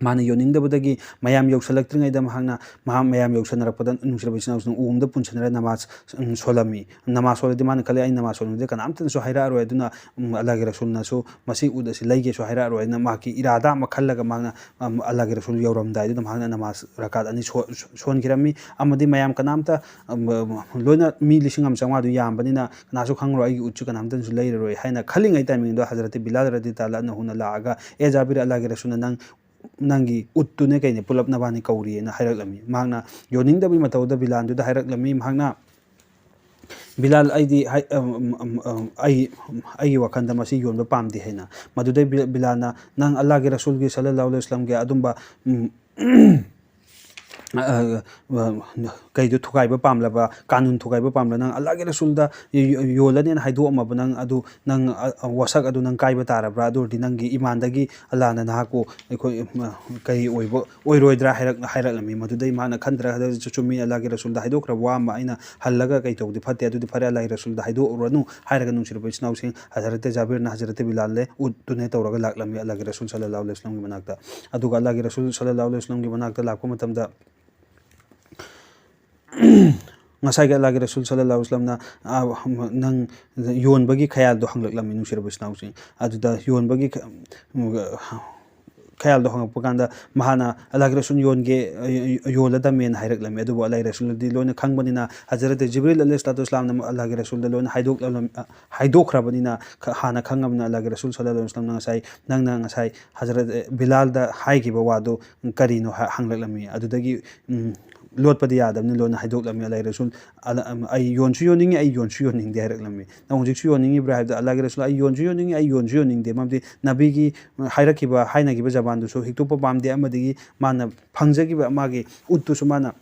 ꯃꯥꯅ ꯌꯣꯟꯅꯤꯡꯗꯕꯗꯒꯤ ꯃꯌꯥꯝ ꯌꯧꯁꯜꯂꯛꯇ꯭ꯔꯤꯉꯩꯗ ꯃꯍꯥꯛꯅ, ꯃꯍꯥꯛ ꯃꯌꯥꯝ ꯌꯧꯁꯟꯅꯔꯛꯄꯗ, ꯅꯨꯡꯁꯤꯔꯕ ꯏꯆꯤꯟ ꯏꯅꯥꯎꯁꯤꯡ, ꯎ ꯑꯃꯗ ꯄꯨꯟꯁꯤꯟꯅꯔ ꯅꯃꯥꯖ, ꯎꯝ, ꯁꯣꯜꯂꯝꯃꯤ꯫ ꯅꯃꯥꯖ ꯁꯣꯜꯂꯗꯤ ꯃꯥꯅ ꯈꯜꯂꯤ, "ꯑꯩ ꯅꯃꯥꯖ ꯁꯣꯜꯂꯤꯉꯩꯗ ꯀꯅꯥꯝꯇꯅꯁꯨ ꯍꯥꯏꯔꯛꯑꯔꯣꯏ꯫" ꯑꯗꯨꯅ, ꯎꯝ, ꯑꯜꯂꯥꯍꯒꯤ ꯔꯁꯨꯜꯅꯁꯨ ꯃꯁꯤ ꯎꯠ ꯑꯁꯤ ꯂꯩꯒꯦꯁꯨ ꯍꯥꯏꯔꯛꯑꯔꯣꯏ ꯍꯥꯏꯅ ꯃꯍꯥꯛꯀꯤ ꯏꯔꯥꯗꯥ ꯑꯃ ꯈꯜꯂꯒ ꯃꯍꯥꯛꯅ, ꯎꯝ, ꯑꯜꯂꯥꯍꯒꯤ ꯔꯁꯨꯜ ꯌꯧꯔꯝꯗꯥꯏꯗꯨꯗ ꯃꯍꯥꯛꯅ ꯅꯃꯥꯖ ꯔꯀꯥꯠ ꯑꯅꯤ ꯁꯣ-, ꯁꯣ-, ꯁꯣꯟꯈꯤꯔꯝꯃꯤ꯫ ꯑꯃꯗꯤ ꯃꯌꯥꯝ ꯀꯅꯥꯝꯇ, ꯎꯝ, ꯂꯣꯏꯅ ꯃꯤ ꯂꯤꯁꯤꯡ ꯑꯃ ꯆꯥꯝꯃꯉꯥꯗꯨ ꯌꯥꯝꯕꯅꯤꯅ ꯀꯅꯥꯁꯨ ꯈꯪꯉꯔꯣꯏ, ꯑꯩꯒꯤ ꯎꯠꯁꯨ ꯀꯅꯥꯝꯇꯅꯁꯨ ꯂꯩꯔꯔꯣꯏ ꯍꯥꯏꯅ ꯈꯜꯂꯤꯉꯩ timingꯗꯣ ꯍꯖꯔꯠ ꯕꯤꯂꯥꯜ ꯔꯗꯤꯌꯜꯂꯥꯍꯨ ꯑꯟꯍꯨꯅ ꯂꯥꯛꯑꯒ, "ꯑꯦ ꯖꯥꯕꯤꯔ, ꯑꯜꯂꯥꯍꯒꯤ ꯔꯁꯨꯜꯅ ꯅꯪ, ꯅꯪꯒꯤ ꯎꯠꯇꯨꯅꯦ ꯀꯩꯅꯦ ꯄꯨꯂꯞ ꯅꯕꯥꯅꯤ ꯀꯧꯔꯤꯑꯅ" ꯍꯥꯏꯔꯛꯂꯝꯃꯤ꯫ ꯃꯍꯥꯛꯅ ꯌꯣꯟꯅꯤꯡꯗꯕꯒꯤ ꯃꯇꯧꯗ ꯕꯤꯂꯥꯜꯗꯨꯗ ꯍꯥꯏꯔꯛꯂꯝꯃꯤ꯫ ꯃꯍꯥꯛꯅ, "ꯕꯤꯂꯥꯜ, ꯑꯩꯗꯤ ꯍꯥꯏ-, ꯑꯝ, ꯑꯝ, ꯑꯝ, ꯑꯩ, ꯑꯩꯒꯤ ꯋꯥꯈꯜꯗ ꯃꯁꯤ ꯌꯣꯟꯕ ꯄꯥꯝꯗꯦ" ꯍꯥꯏꯅ꯫ ꯃꯗꯨꯗꯩ ꯕꯤ-, ꯕꯤꯂꯥꯜꯅ, "ꯅꯪ ꯑꯜꯂꯥꯍꯒꯤ ꯔꯁꯨꯜꯒꯤ ꯁꯜꯂꯜꯂꯥꯍꯨ ꯑꯂꯩꯍꯤ ꯋꯥꯁꯂꯝꯒꯤ ꯑꯗꯨꯝꯕ, ꯎꯝ, ꯑ, ꯑ, ꯀꯩꯗꯣ ꯊꯨꯒꯥꯏꯕ ꯄꯥꯝꯂꯕ, ꯀꯥꯅꯨꯟ ꯊꯨꯒꯥꯏꯕ ꯄꯥꯝꯂꯕ, ꯅꯪ ꯑꯜꯂꯥꯍꯒꯤ ꯔꯁꯨꯜꯗ ꯌꯣ-, ꯌꯣꯜꯂꯅꯦꯅ ꯍꯥꯏꯗꯣꯛꯑꯝꯃꯕ ꯅꯪ ꯑꯗꯨ, ꯅꯪ, ꯑ, ꯑ, ꯋꯥꯁꯛ ꯑꯗꯨ ꯅꯪ ꯀꯥꯏꯕ ꯇꯥꯔꯕ꯭ꯔꯥ? ꯑꯗꯨ ꯑꯣꯏꯔꯗꯤ ꯅꯪꯒꯤ ꯏꯃꯥꯟꯗꯒꯤ ꯑꯜꯂꯥꯍꯅ ꯅꯍꯥꯛꯄꯨ ꯑꯩꯈꯣꯏ, ꯃ-, ꯀꯔꯤ ꯑꯣꯏꯕ ꯑꯣꯏꯔꯣꯏꯗ꯭ꯔꯥ?" ꯍꯥꯏꯔꯛ-, ꯍꯥꯏꯔꯛꯂꯝꯃꯤ꯫ ꯃꯗꯨꯗꯩ ꯃꯥꯅ ꯈꯟꯗ꯭ꯔꯒ, "ꯍꯖꯔꯠ, ꯆꯨꯝꯃꯤ, ꯑꯜꯂꯥꯍꯒꯤ ꯔꯁꯨꯜꯗ ꯍꯥꯏꯗꯣꯛꯈ꯭ꯔꯕ ꯋꯥ ꯑꯃ ꯑꯩꯅ ꯍꯜꯂꯒ ꯀꯩ ꯇꯧꯕꯗꯤ ꯐꯠꯇꯦ, ꯑꯗꯨꯗꯤ ꯐꯔꯦ, ꯑꯜꯂꯥꯍꯒꯤ ꯔꯁꯨꯜꯗ ꯍꯥꯏꯗꯣꯛꯎꯔꯅꯨ" ꯍꯥꯏꯔꯒ, ꯅꯨꯡꯁꯤꯔꯕ ꯏꯆꯤꯟ ꯏꯅꯥꯎꯁꯤꯡ, ꯍꯖꯔꯠ ꯖꯥꯕꯤꯔꯅ ꯍꯖꯔꯠ ꯕꯤꯂꯥꯜꯂꯦ ꯎꯠꯇꯨꯅꯦ ꯇꯧꯔꯒ ꯂꯥꯛꯂꯝꯃꯤ ꯑꯜꯂꯥꯍꯒꯤ ꯔꯁꯨꯜ ꯁꯜꯂꯜꯂꯥꯍꯨ ꯑꯂꯩꯍꯤ ꯋꯥꯁꯂꯝꯒꯤ ꯃꯅꯥꯛꯇ꯫ ꯑꯗꯨꯒ ꯑꯜꯂꯥꯍꯒꯤ ꯔꯁꯨꯜ ꯁꯜꯂꯜꯂꯥꯍꯨ ꯑꯂꯩꯍꯤ ꯋꯥꯁꯂꯝꯒꯤ ꯃꯅꯥꯛꯇ ꯂꯥꯛꯄ ꯃꯇꯝꯗ, ꯉꯁꯥꯏꯒꯤ ꯑꯜꯂꯥꯍꯒꯤ ꯔꯁꯨꯜ ꯁꯜꯂꯜꯂꯥꯍꯨ ꯑꯂꯩꯍꯤ ꯋꯥꯁꯂꯝꯅ, ꯑ, ꯅꯪ ꯌꯣꯟꯕꯒꯤ ꯈꯌꯥꯜꯗꯣ ꯍꯪꯂꯛꯂꯝꯃꯤ, ꯅꯨꯡꯁꯤꯔꯕ ꯏꯆꯤꯟ ꯏꯅꯥꯎꯁꯤꯡ꯫ ꯑꯗꯨꯗ ꯌꯣꯟꯕꯒꯤ ꯈ-, ꯈꯌꯥꯜꯗꯣ ꯍꯪꯉꯛꯄ ꯀꯥꯟꯗ, ꯃꯍꯥꯛꯅ, "ꯑꯜꯂꯥꯍꯒꯤ ꯔꯁꯨꯜ ꯌꯣꯟꯒꯦ, ꯑ, ꯌꯣꯜꯂꯗꯝꯃꯦꯅ" ꯍꯥꯏꯔꯛꯂꯝꯃꯤ꯫ ꯑꯗꯨꯕꯨ ꯑꯜꯂꯥꯍꯒꯤ ꯔꯁꯨꯜꯗꯤ ꯂꯣꯏꯅ ꯈꯪꯕꯅꯤꯅ, ꯍꯖꯔꯠ ꯖꯤꯕ꯭ꯔꯤꯜ ꯑꯂꯩꯍꯤ ꯁꯂꯥꯇꯨ ꯋꯥꯁꯂꯥꯝꯅ ꯑꯜꯂꯥꯍꯒꯤ ꯔꯁꯨꯜꯗ ꯂꯣꯏꯅ ꯍꯥꯏꯗꯣꯛꯂꯝ-, ꯑ, ꯍꯥꯏꯗꯣꯛꯈ꯭ꯔꯕꯅꯤꯅ, ꯈ-, ꯍꯥꯟꯅ ꯈꯪꯉꯕꯅꯤꯅ, ꯑꯜꯂꯥꯍꯒꯤ ꯔꯁꯨꯜ ꯁꯜꯂꯜꯂꯥꯍꯨ ꯑꯂꯩꯍꯤ ꯋꯥꯁꯂꯝꯅ ꯉꯁꯥꯏ, ꯅꯪꯅ ꯉꯁꯥꯏ ꯍꯖꯔꯠ, ꯑ, ꯕꯤꯂꯥꯜꯗ ꯍꯥꯏꯈꯤꯕ ꯋꯥꯗꯨ ꯀꯔꯤꯅꯣ ꯍ-, ꯍꯪꯂꯛꯂꯝꯃꯤ꯫ ꯑꯗꯨꯗꯒꯤ, ꯎꯝ, ꯂꯣꯠꯄꯗꯤ ꯌꯥꯗꯕꯅꯤ, ꯂꯣꯟꯅ ꯍꯥꯏꯗꯣꯛꯂꯝꯃꯤ꯫ ꯑꯜꯂꯥꯍꯒꯤ ꯔꯁꯨꯜ, "ꯑꯜꯂꯥ-, ꯑꯩ ꯌꯣꯟꯁꯨ ꯌꯣꯟꯅꯤꯡꯉꯤ, ꯑꯩ ꯌꯣꯟꯁꯨ ꯌꯣꯟꯅꯤꯡꯗꯦ" ꯍꯥꯏꯔꯛꯂꯝꯃꯤ꯫ "ꯅꯪ ꯍꯧꯖꯤꯛꯁꯨ ꯌꯣꯟꯅꯤꯡꯉꯤꯕ꯭ꯔꯥ?" ꯍꯥꯏꯕꯗ ꯑꯜꯂꯥꯍꯒꯤ ꯔꯁꯨꯜ, "ꯑꯩ ꯌꯣꯟꯁꯨ ꯌꯣꯟꯅꯤꯡꯉꯤ, ꯑꯩ ꯌꯣꯟꯁꯨ ꯌꯣꯟꯅꯤꯡꯗꯦ", ꯃꯔꯝꯗꯤ ꯅꯕꯤꯒꯤ ꯍꯥꯏꯔꯛꯈꯤꯕ, ꯍꯥꯏꯅꯈꯤꯕ ꯖꯕꯥꯟꯗꯨꯁꯨ ꯍꯤꯛꯇꯣꯛꯄ ꯄꯥꯝꯗꯦ, ꯑꯃꯗꯒꯤ ꯃꯥꯅ ꯐꯪꯖꯈꯤꯕ ꯃꯥꯒꯤ ꯎꯠꯇꯨꯁꯨ ꯃꯥꯅ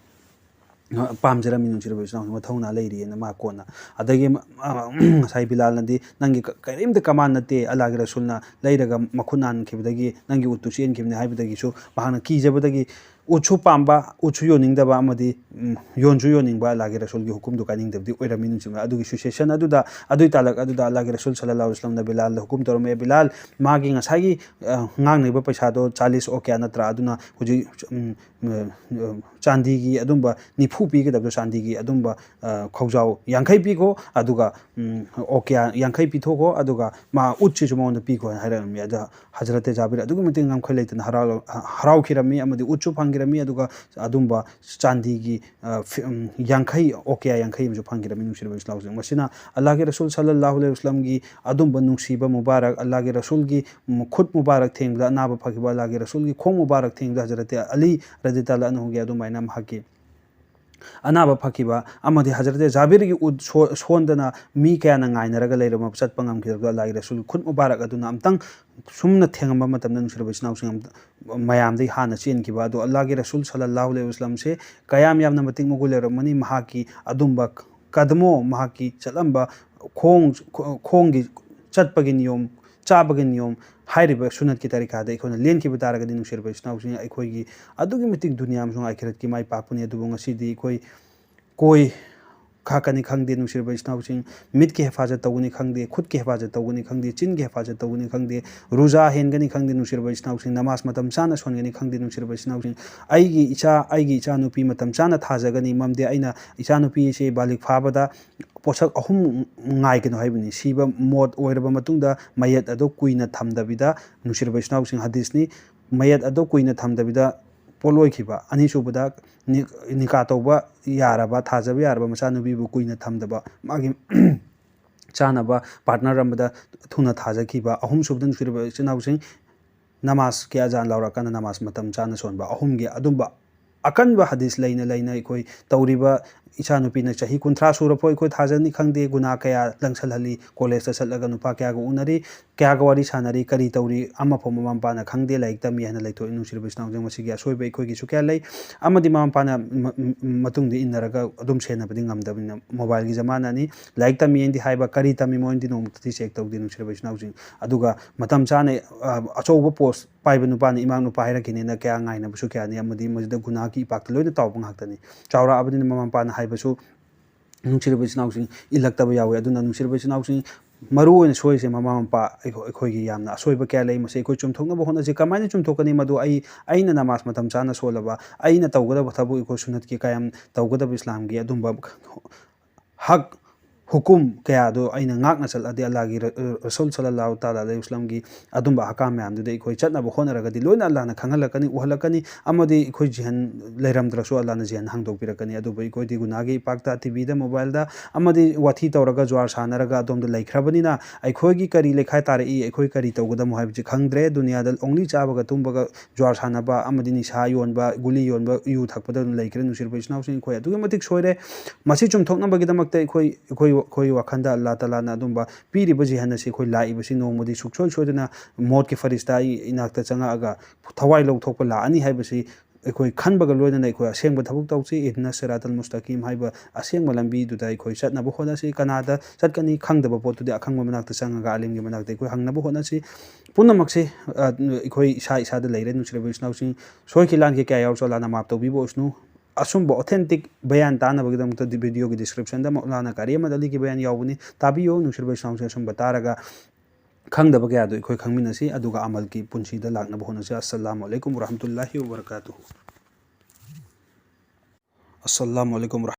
ꯄꯥꯝꯖꯔꯝꯃꯤ, ꯅꯨꯡꯁꯤꯔꯕ ꯏꯆꯤꯟ ꯏꯅꯥꯎꯁꯤꯡ, ꯃꯊꯧꯅꯥ ꯂꯩꯔꯤꯑꯅ ꯃꯥ ꯀꯣꯟꯅ꯫ ꯑꯗꯒꯤ, ꯑ, ꯉꯁꯥꯏ ꯕꯤꯂꯥꯜꯅꯗꯤ, "ꯅꯪꯒꯤ ꯀ-, ꯀꯔꯤꯝꯇ ꯀꯃꯥꯟ ꯅꯠꯇꯦ, ꯑꯜꯂꯥꯍꯒꯤ ꯔꯁꯨꯜꯅ ꯂꯩꯔꯒ ꯃꯈꯨꯠ ꯅꯥꯟꯈꯤꯕꯗꯒꯤ ꯅꯪꯒꯤ ꯎꯠꯇꯨ ꯆꯦꯟꯈꯤꯕꯅꯤ" ꯍꯥꯏꯕꯗꯒꯤꯁꯨ ꯃꯍꯥꯛꯅ ꯀꯤꯖꯕꯗꯒꯤ ꯎꯠꯁꯨ ꯄꯥꯝꯕ, ꯎꯠꯁꯨ ꯌꯣꯟꯅꯤꯡꯗꯕ ꯑꯃꯗꯤ, ꯎꯝ, ꯌꯣꯟꯁꯨ ꯌꯣꯟꯅꯤꯡꯕ, ꯑꯜꯂꯥꯍꯒꯤ ꯔꯁꯨꯜꯒꯤ ꯍꯨꯀꯨꯝꯗꯨ ꯀꯥꯏꯅꯤꯡꯗꯕꯗꯤ ꯑꯣꯏꯔꯝꯃꯤ, ꯅꯨꯡꯁꯤꯕ꯫ ꯑꯗꯨꯒꯤ ꯁꯤꯆꯨꯋꯦꯁꯟ ꯑꯗꯨꯗ, ꯑꯗꯨꯒꯤ ꯇꯥꯂꯛ ꯑꯗꯨꯗ ꯑꯜꯂꯥꯍꯒꯤ ꯔꯁꯨꯜ ꯁꯜꯂꯜꯂꯥꯍꯨ ꯑꯂꯩꯍꯤ ꯋꯁꯜꯂꯝꯅ ꯕꯤꯂꯥꯜꯗ ꯍꯨꯀꯨꯝ ꯇꯧꯔꯝꯃꯦ, "ꯕꯤꯂꯥꯜ, ꯃꯥꯒꯤ ꯉꯁꯥꯏꯒꯤ, ꯑ, ꯉꯥꯡꯅꯔꯤꯕ ꯄꯩꯁꯥꯗꯣ ꯆꯥꯂꯤꯁ ꯑꯣꯀꯤꯌꯥ ꯅꯠꯇ꯭ꯔꯥ? ꯑꯗꯨꯅ ꯍꯧꯖꯤꯛ, ꯎꯝ, ꯎꯝ, ꯆꯥꯟꯗꯤꯒꯤ ꯑꯗꯨꯝꯕ ꯅꯤꯐꯨ ꯄꯤꯒꯗꯕꯗꯣ, ꯆꯥꯟꯗꯤꯒꯤ ꯑꯗꯨꯝꯕ, ꯑ, ꯈꯧꯖꯥꯎ ꯌꯥꯡꯈꯩ ꯄꯤꯈꯣ, ꯑꯗꯨꯒ, ꯎꯝ, ꯑꯣꯀꯤꯌꯥ ꯌꯥꯡꯈꯩ ꯄꯤꯊꯣꯛꯈꯣ, ꯑꯗꯨꯒ ꯃꯥ ꯎꯠꯁꯤꯁꯨ ꯃꯉꯣꯟꯗ ꯄꯤꯈꯣ" ꯍꯥꯏꯅ ꯍꯥꯏꯔꯛꯂꯝꯃꯤ꯫ ꯑꯗ ꯍꯖꯔꯠꯇꯦ ꯖꯥꯕꯤꯔ ꯑꯗꯨꯛꯀꯤ ꯃꯇꯤꯛ ꯉꯝꯈꯩ ꯂꯩꯇꯅ ꯍꯔꯥꯎ-, ꯍꯔꯥꯎꯈꯤꯔꯝꯃꯤ, ꯑꯃꯗꯤ ꯎꯠꯁꯨ ꯐꯪꯈꯤꯔꯝꯃꯤ, ꯑꯗꯨꯒ ꯑꯗꯨꯝꯕ ꯆꯥꯟꯗꯤꯒꯤ, ꯑ, ꯐꯤ-, ꯎꯝ, ꯌꯥꯡꯈꯩ, ꯑꯣꯀꯤꯌꯥ ꯌꯥꯡꯈꯩ ꯑꯃꯁꯨ ꯐꯪꯈꯤꯔꯝꯃꯤ, ꯅꯨꯡꯁꯤꯔꯕ ꯏꯆꯤꯜ ꯏꯅꯥꯎꯁꯤꯡ꯫ ꯃꯁꯤꯅ ꯑꯜꯂꯥꯍꯒꯤ ꯔꯁꯨꯜ ꯁꯜꯂꯜꯂꯥꯍꯨ ꯑꯂꯩꯍꯤ ꯋꯁꯜꯂꯝꯒꯤ ꯑꯗꯨꯝꯕ ꯅꯨꯡꯁꯤꯕ ꯃꯨꯕꯥꯔꯛ, ꯑꯜꯂꯥꯍꯒꯤ ꯔꯁꯨꯜꯒꯤ ꯈꯨꯠ ꯃꯨꯕꯥꯔꯛ ꯊꯦꯡꯕꯗ ꯑꯅꯥꯕ ꯐꯈꯤꯕ, ꯑꯜꯂꯥꯍꯒꯤ ꯔꯁꯨꯜꯒꯤ ꯈꯣꯡ ꯃꯨꯕꯥꯔꯛ ꯊꯦꯡꯕꯗ ꯍꯖꯔꯠꯇꯦ ꯑꯂꯤ ꯔꯗꯤꯌꯜꯂꯥꯍꯨ ꯑꯟꯍꯨꯒꯤ ꯑꯗꯨꯃꯥꯏꯅ ꯃꯍꯥꯛꯀꯤ ꯑꯅꯥꯕ ꯐꯈꯤꯕ, ꯑꯃꯗꯤ ꯍꯖꯔꯠꯇꯦ ꯖꯥꯕꯤꯔꯒꯤ ꯎꯠ ꯁꯣ-, ꯁꯣꯟꯗꯅ ꯃꯤ ꯀꯌꯥꯅ ꯉꯥꯏꯅꯔꯒ ꯂꯩꯔꯝꯃꯕ ꯆꯠꯄ ꯉꯝꯈꯤꯗꯕꯗꯣ, ꯑꯜꯂꯥꯍꯒꯤ ꯔꯁꯨꯜ ꯈꯨꯠ ꯃꯨꯕꯥꯔꯛ ꯑꯗꯨꯅ ꯑꯝꯇꯪ ꯁꯨꯝꯅ ꯊꯦꯡꯉꯝꯕ ꯃꯇꯝꯗ, ꯅꯨꯡꯁꯤꯔꯕ ꯏꯆꯤꯜ ꯏꯅꯥꯎꯁꯤꯡ, ꯑꯝꯇ ꯃꯌꯥꯝꯗꯒꯤ ꯍꯥꯟꯅ ꯆꯦꯟꯈꯤꯕ ꯑꯗꯣ, ꯑꯜꯂꯥꯍꯒꯤ ꯔꯁꯨꯜ ꯁꯜꯂꯜꯂꯥꯍꯨ ꯑꯂꯩꯍꯤ ꯋꯁꯜꯂꯝꯁꯦ ꯀꯌꯥꯝ ꯌꯥꯝꯅ ꯃꯇꯤꯛ ꯃꯒꯨꯟ ꯂꯩꯔꯝꯃꯅꯤ꯫ ꯃꯍꯥꯛꯀꯤ ꯑꯗꯨꯝꯕ ꯀꯗꯃꯣ, ꯃꯍꯥꯛꯀꯤ ꯆꯠꯂꯝꯕ ꯈꯣꯡ, ꯈꯣꯡꯒꯤ ꯆꯠꯄꯒꯤ ꯅꯤꯌꯣꯝ, ꯆꯥꯕꯒꯤ ꯅꯤꯌꯣꯝ, ꯍꯥꯏꯔꯤꯕ ꯁꯨꯅꯠꯀꯤ ꯇꯔꯤꯀꯥꯗ ꯑꯩꯈꯣꯏꯅ ꯂꯦꯟꯈꯤꯕ ꯇꯥꯔꯒꯗꯤ, ꯅꯨꯡꯁꯤꯔꯕ ꯏꯆꯤꯜ ꯏꯅꯥꯎꯁꯤꯡ, ꯑꯩꯈꯣꯏꯒꯤ ꯑꯗꯨꯛꯀꯤ ꯃꯇꯤꯛ ꯗꯨꯅꯤꯌꯥ ꯑꯃꯁꯨꯡ ꯑꯥꯈꯤꯔꯠꯀꯤ ꯃꯥꯏ ꯄꯥꯛꯄꯅꯤ꯫ ꯑꯗꯨꯕꯨ ꯉꯁꯤꯗꯤ ꯑꯩꯈꯣꯏ ꯀꯣꯏ ꯈꯥꯛꯀꯅꯤ ꯈꯪꯗꯦ, ꯅꯨꯡꯁꯤꯔꯕ ꯏꯆꯤꯜ ꯏꯅꯥꯎꯁꯤꯡ, ꯃꯤꯠꯀꯤ ꯍꯦꯐꯥꯖꯠ ꯇꯧꯒꯅꯤ ꯈꯪꯗꯦ, ꯈꯨꯠꯀꯤ ꯍꯦꯐꯥꯖꯠ ꯇꯧꯒꯅꯤ ꯈꯪꯗꯦ, ꯆꯤꯟꯒꯤ ꯍꯦꯐꯥꯖꯠ ꯇꯧꯒꯅꯤ ꯈꯪꯗꯦ, ꯔꯨꯖꯥ ꯍꯦꯟꯒꯅꯤ ꯈꯪꯗꯦ, ꯅꯨꯡꯁꯤꯔꯕ ꯏꯆꯤꯜ ꯏꯅꯥꯎꯁꯤꯡ, ꯅꯃꯥꯖ ꯃꯇꯝ ꯆꯥꯅ ꯁꯣꯟꯒꯅꯤ ꯈꯪꯗꯦ, ꯅꯨꯡꯁꯤꯔꯕ ꯏꯆꯤꯜ ꯏꯅꯥꯎꯁꯤꯡ, ꯑꯩꯒꯤ ꯏꯆꯥ, ꯑꯩꯒꯤ ꯏꯆꯥꯅꯨꯄꯤ ꯃꯇꯝ ꯆꯥꯅ ꯊꯥꯖꯒꯅꯤ, ꯃꯔꯝꯗꯤ ꯑꯩꯅ ꯏꯆꯥꯅꯨꯄꯤ ꯑꯁꯤ ꯕꯥꯂꯤꯒ ꯐꯥꯕꯗ ꯄꯣꯠꯁꯛ ꯑꯍꯨꯝ ꯉꯥꯏꯒꯅꯨ ꯍꯥꯏꯕꯅꯤ꯫ ꯁꯤꯕ, ꯃꯣꯠ ꯑꯣꯏꯔꯕ ꯃꯇꯨꯡꯗ ꯃꯌꯦꯠ ꯑꯗꯨ ꯀꯨꯏꯅ ꯊꯝꯗꯕꯤꯗ, ꯅꯨꯡꯁꯤꯔꯕ ꯏꯆꯤꯜ ꯏꯅꯥꯎꯁꯤꯡ, ꯍꯗꯤꯁꯅꯤ, ꯃꯌꯦꯠ ꯑꯗꯨ ꯀꯨꯏꯅ ꯊꯝꯗꯕꯤꯗ ꯄꯣꯠꯂꯣꯏꯈꯤꯕ꯫ ꯑꯅꯤꯁꯨꯕꯗ, ꯅꯤ-, ꯅꯤꯀꯥ ꯇꯧꯕ ꯌꯥꯔꯕ, ꯊꯥꯖꯕ ꯌꯥꯔꯕ ꯃꯆꯥꯅꯨꯄꯤꯕꯨ ꯀꯨꯏꯅ ꯊꯝꯗꯕ, ꯃꯥꯒꯤ ꯆꯥꯅꯕ ꯄꯥꯔꯠꯅꯔ ꯑꯃꯗ ꯊꯨꯅ ꯊꯥꯖꯈꯤꯕ꯫ ꯑꯍꯨꯝꯁꯨꯕꯗ, ꯅꯨꯡꯁꯤꯔꯕ ꯏꯆꯤꯜ ꯏꯅꯥꯎꯁꯤꯡ, ꯅꯃꯥꯖꯀꯤ ꯑꯖꯥꯟ ꯂꯥꯎꯔꯀꯥꯟꯗ ꯅꯃꯥꯖ ꯃꯇꯝ ꯆꯥꯅ ꯁꯣꯟꯕ꯫ ꯑꯍꯨꯝꯒꯤ ꯑꯗꯨꯝꯕ ꯑꯀꯟꯕ ꯍꯗꯤꯁ ꯂꯩꯅ ꯂꯩꯅ ꯑꯩꯈꯣꯏ ꯇꯧꯔꯤꯕ ꯏꯆꯥꯅꯨꯄꯤꯅ ꯆꯍꯤ ꯀꯨꯟꯊ꯭ꯔꯥ ꯁꯨꯔꯐꯥꯎ ꯑꯩꯈꯣꯏ ꯊꯥꯖꯅꯤ ꯈꯪꯗꯦ, ꯒꯨꯅꯥ ꯀꯌꯥ ꯂꯪꯁꯜꯍꯜꯂꯤ, ꯀꯣꯂꯦꯖꯇ ꯆꯠꯂꯒ ꯅꯨꯄꯥ ꯀꯌꯥꯒ ꯎꯅꯔꯤ, ꯀꯌꯥꯒ ꯋꯥꯔꯤ ꯁꯥꯟꯅꯔꯤ, ꯀꯔꯤ ꯇꯧꯔꯤ, ꯑꯃꯐꯥꯎ ꯃꯃꯥ ꯃꯄꯥꯅ ꯈꯪꯗꯦ꯫ ꯂꯥꯏꯔꯤꯛ ꯇꯝꯃꯤ ꯍꯥꯏꯅ ꯂꯩꯊꯣꯛꯏ꯫ ꯅꯨꯡꯁꯤꯔꯕ ꯏꯆꯤꯟ ꯏꯅꯥꯎꯁꯤꯡ, ꯃꯁꯤꯒꯤ ꯑꯁꯣꯏꯕ ꯑꯩꯈꯣꯏꯒꯤꯁꯨ ꯀꯌꯥ ꯂꯩ꯫ ꯑꯃꯗꯤ ꯃꯃꯥ ꯃꯄꯥꯅ ꯃ-, ꯃ-, ꯃꯇꯨꯡꯗ ꯏꯟꯅꯔꯒ ꯑꯗꯨꯝ ꯁꯦꯟꯅꯕꯗꯤ ꯉꯝꯗꯕꯅꯤꯅ꯫ ꯃꯣꯕꯥꯏꯜꯒꯤ ꯖꯃꯥꯅꯥꯅꯤ꯫ ꯂꯥꯏꯔꯤꯛ ꯇꯝꯃꯤ ꯍꯥꯏꯅꯗꯤ ꯍꯥꯏꯕ, ꯀꯔꯤ ꯇꯝꯃꯤ ꯃꯣꯏꯅꯗꯤ ꯅꯣꯡꯃꯇꯗꯤ ꯆꯦꯛ ꯇꯧꯗꯦ꯫ ꯅꯨꯡꯁꯤꯔꯕ ꯏꯆꯤꯟ ꯏꯅꯥꯎꯁꯤꯡ, ꯑꯗꯨꯒ ꯃꯇꯝ ꯆꯥꯅ, ꯑ, ꯑꯆꯧꯕ ꯄꯣꯁ ꯄꯥꯏꯕ ꯅꯨꯄꯥꯅ ꯏꯃꯥ ꯅꯨꯄꯥ ꯍꯥꯏꯔꯛꯈꯤꯅꯦꯅ ꯀꯌꯥ ꯉꯥꯏꯅꯕꯁꯨ ꯀꯌꯥꯅꯤ, ꯑꯃꯗꯤ ꯃꯁꯤꯗ ꯒꯨꯅꯥꯒꯤ ꯏꯄꯥꯛꯇ ꯂꯣꯏꯅ ꯇꯥꯎꯕ ꯉꯥꯛꯇꯅꯤ꯫ ꯆꯥꯎꯔꯛꯑꯕꯅꯤꯅ ꯃꯃꯥ ꯃꯄꯥꯅ ꯍꯥꯏꯕꯁꯨ ꯅꯨꯡꯁꯤꯔꯕ ꯏꯆꯤꯟ ꯏꯅꯥꯎꯁꯤꯡ ꯏꯜꯂꯛꯇꯕ ꯌꯥꯎꯋꯤ꯫ ꯑꯗꯨꯅ ꯅꯨꯡꯁꯤꯔꯕ ꯏꯆꯤꯟ ꯏꯅꯥꯎꯁꯤꯡ, ꯃꯔꯨ ꯑꯣꯏꯅ ꯁꯣꯏꯔꯤꯁꯦ ꯃꯃꯥ ꯃꯄꯥ ꯑꯩꯈꯣ-, ꯑꯩꯈꯣꯏꯒꯤ ꯌꯥꯝꯅ ꯑꯁꯣꯏꯕ ꯀꯌꯥ ꯂꯩ꯫ ꯃꯁꯤ ꯑꯩꯈꯣꯏ ꯆꯨꯝꯊꯣꯛꯅꯕ ꯍꯣꯠꯅꯁꯤ꯫ ꯀꯃꯥꯏꯅ ꯆꯨꯝꯊꯣꯛꯀꯅꯤ? ꯃꯗꯨ ꯑꯩ, ꯑꯩꯅ ꯅꯃꯥꯖ ꯃꯇꯝ ꯆꯥꯅ ꯁꯣꯜꯂꯕ, ꯑꯩꯅ ꯇꯧꯒꯗꯕ ꯊꯕꯛ, ꯑꯩꯈꯣꯏ ꯁꯨꯟꯅꯠꯀꯤ ꯀꯌꯥꯝ ꯇꯧꯒꯗꯕ, ꯏꯁꯂꯥꯝꯒꯤ ꯑꯗꯨꯝꯕ ꯍꯛ, ꯍꯨꯀꯨꯝ ꯀꯌꯥꯗꯣ ꯑꯩꯅ ꯉꯥꯛꯅ ꯆꯠꯂꯗꯤ, ꯑꯜꯂꯥꯍꯒꯤ ꯔ-, ꯔꯁꯨꯜ ꯁꯜꯂꯜꯂꯥꯍꯨ ꯇꯥꯂꯥ ꯑꯂꯩꯍꯤ ꯋꯁꯜꯂꯝꯒꯤ ꯑꯗꯨꯝꯕ ꯑꯍꯀꯥꯝ ꯃꯌꯥꯝꯗꯨꯗ ꯑꯩꯈꯣꯏ ꯆꯠꯅꯕ ꯍꯣꯠꯅꯔꯒꯗꯤ ꯂꯣꯏꯅ ꯑꯜꯂꯥꯍꯅ ꯈꯪꯍꯜꯂꯛꯀꯅꯤ, ꯎꯍꯜꯂꯛꯀꯅꯤ꯫ ꯑꯃꯗꯤ ꯑꯩꯈꯣꯏ ꯖꯤꯍꯟ ꯂꯩꯔꯝꯗ꯭ꯔꯁꯨ ꯑꯜꯂꯥꯍꯅ ꯖꯤꯍꯟ ꯍꯥꯡꯗꯣꯛꯄꯤꯔꯛꯀꯅꯤ꯫ ꯑꯗꯨꯕꯨ ꯑꯩꯈꯣꯏꯗꯤ ꯒꯨꯅꯥꯒꯤ ꯏꯄꯥꯛꯇ, ꯇꯤꯚꯤꯗ, ꯃꯣꯕꯥꯏꯜꯗ ꯑꯃꯗꯤ ꯋꯥꯊꯤ ꯇꯧꯔꯒ ꯖ꯭ꯋꯥꯔ ꯁꯥꯟꯅꯔꯒ ꯑꯗꯣꯝꯗ ꯂꯩꯈ꯭ꯔꯕꯅꯤꯅ, ꯑꯩꯈꯣꯏꯒꯤ ꯀꯔꯤ ꯂꯩꯈꯥꯏ ꯇꯥꯔꯛꯏ, ꯑꯩꯈꯣꯏ ꯀꯔꯤ ꯇꯧꯒꯗꯕꯅꯣ ꯍꯥꯏꯕꯁꯤ ꯈꯪꯗ꯭ꯔꯦ꯫ ꯗꯨꯅꯤꯌꯥꯗ only ꯆꯥꯕꯒ ꯇꯨꯝꯕꯒ, ꯖ꯭ꯋꯥꯔ ꯁꯥꯟꯅꯕ ꯑꯃꯗꯤ ꯅꯤꯁꯥ ꯌꯣꯟꯕ, ꯒꯨꯂꯤ ꯌꯣꯟꯕ, ꯌꯨ ꯊꯛꯄꯗ ꯑꯗꯨꯝ ꯂꯩꯈ꯭ꯔꯦ꯫ ꯅꯨꯡꯁꯤꯔꯕ ꯏꯆꯤꯟ ꯏꯅꯥꯎꯁꯤꯡ, ꯑꯩꯈꯣꯏ ꯑꯗꯨꯛꯀꯤ ꯃꯇꯤꯛ ꯁꯣꯏꯔꯦ꯫ ꯃꯁꯤ ꯆꯨꯝꯊꯣꯛꯅꯕꯒꯤꯗꯃꯛꯇ ꯑꯩꯈꯣꯏ, ꯑꯩꯈꯣꯏ, ꯑꯩꯈꯣꯏ ꯋꯥꯈꯜꯗ ꯑꯜꯂꯥꯍ ꯇꯥꯂꯥꯅ ꯑꯗꯨꯝꯕ ꯄꯤꯔꯤꯕ ꯖꯤꯍꯟ ꯑꯁꯤ ꯑꯩꯈꯣꯏ ꯂꯥꯛꯏꯕꯁꯤ ꯅꯣꯡꯃꯗꯤ ꯁꯨꯡꯁꯣꯏ ꯁꯣꯏꯗꯅ ꯃꯣꯠꯀꯤ ꯐꯔꯤꯁꯇꯥ ꯑꯩ ꯏꯅꯥꯛꯇ ꯆꯪꯉꯛꯑꯒ ꯊꯋꯥꯏ ꯂꯧꯊꯣꯛꯄ ꯂꯥꯛꯑꯅꯤ ꯍꯥꯏꯕꯁꯤ ꯑꯩꯈꯣꯏ ꯈꯟꯕꯒ ꯂꯣꯏꯅꯅ ꯑꯩꯈꯣꯏ ꯑꯁꯦꯡꯕ ꯊꯕꯛ ꯇꯧꯁꯤ꯫ ꯏꯍꯗꯤꯅ ꯁꯤꯔꯥꯇꯜ ꯃꯨꯁꯇꯀꯤꯝ ꯍꯥꯏꯕ ꯑꯁꯦꯡꯕ ꯂꯝꯕꯤꯗꯨꯗ ꯑꯩꯈꯣꯏ ꯆꯠꯅꯕ ꯍꯣꯠꯅꯁꯤ꯫ ꯀꯅꯥꯗ ꯆꯠꯀꯅꯤ ꯈꯪꯗꯕ ꯄꯣꯠꯇꯨꯗꯤ ꯑꯈꯪꯕ ꯃꯅꯥꯛꯇ ꯆꯪꯉꯒ, ꯑꯥꯂꯤꯝꯒꯤ ꯃꯅꯥꯛꯇ ꯑꯩꯈꯣꯏ ꯍꯪꯅꯕ ꯍꯣꯠꯅꯁꯤ꯫ ꯄꯨꯝꯅꯃꯛꯁꯤ, ꯑ, ꯑꯩꯈꯣꯏ ꯏꯁꯥ ꯏꯁꯥꯗ ꯂꯩꯔꯦ꯫ ꯅꯨꯡꯁꯤꯔꯕ ꯏꯆꯤꯟ ꯏꯅꯥꯎꯁꯤꯡ, ꯁꯣꯏꯈꯤ ꯂꯥꯟꯈꯤ ꯀꯌꯥ ꯌꯥꯎꯔꯁꯨ ꯑꯜꯂꯥꯍꯅ ꯃꯥꯞ ꯇꯧꯕꯤꯕ ꯑꯣꯏꯁꯅꯨ꯫ ꯑꯁꯨꯝꯕ authentic ꯕꯌꯥꯟ ꯇꯥꯅꯕꯒꯤꯗꯃꯛꯇ video ꯒꯤ description ꯗ ꯃꯧꯂꯥꯅꯥ ꯀꯔꯤ ꯑꯍꯃꯗ ꯑꯂꯤꯒꯤ ꯕꯌꯥꯟ ꯌꯥꯎꯕꯅꯤ, ꯇꯥꯕꯤꯌꯨ꯫ ꯅꯨꯡꯁꯤꯔꯕ ꯏꯆꯤꯟ ꯏꯅꯥꯎꯁꯤꯡ, ꯑꯁꯨꯝꯕ ꯇꯥꯔꯒ ꯈꯪꯗꯕ ꯀꯌꯥꯗꯨ ꯑꯩꯈꯣꯏ ꯈꯪꯃꯤꯟꯅꯁꯤ, ꯑꯗꯨꯒ ꯑꯃꯜꯒꯤ ꯄꯨꯟꯁꯤꯗ ꯂꯥꯛꯅꯕ ꯍꯣꯠꯅꯁꯤ꯫ ꯑꯁꯁꯂꯥꯃꯨ ꯑꯂꯩꯀꯨꯝ ꯋꯔꯍꯃꯇꯨꯜꯂꯥꯍꯤ ꯋꯕꯔꯀꯥꯇꯨꯍꯨ꯫ ꯑꯁꯁꯂꯥꯃꯨ ꯑꯂꯩꯀꯨꯝ ꯋꯔꯍꯃꯇꯨꯜꯂꯥꯍꯤ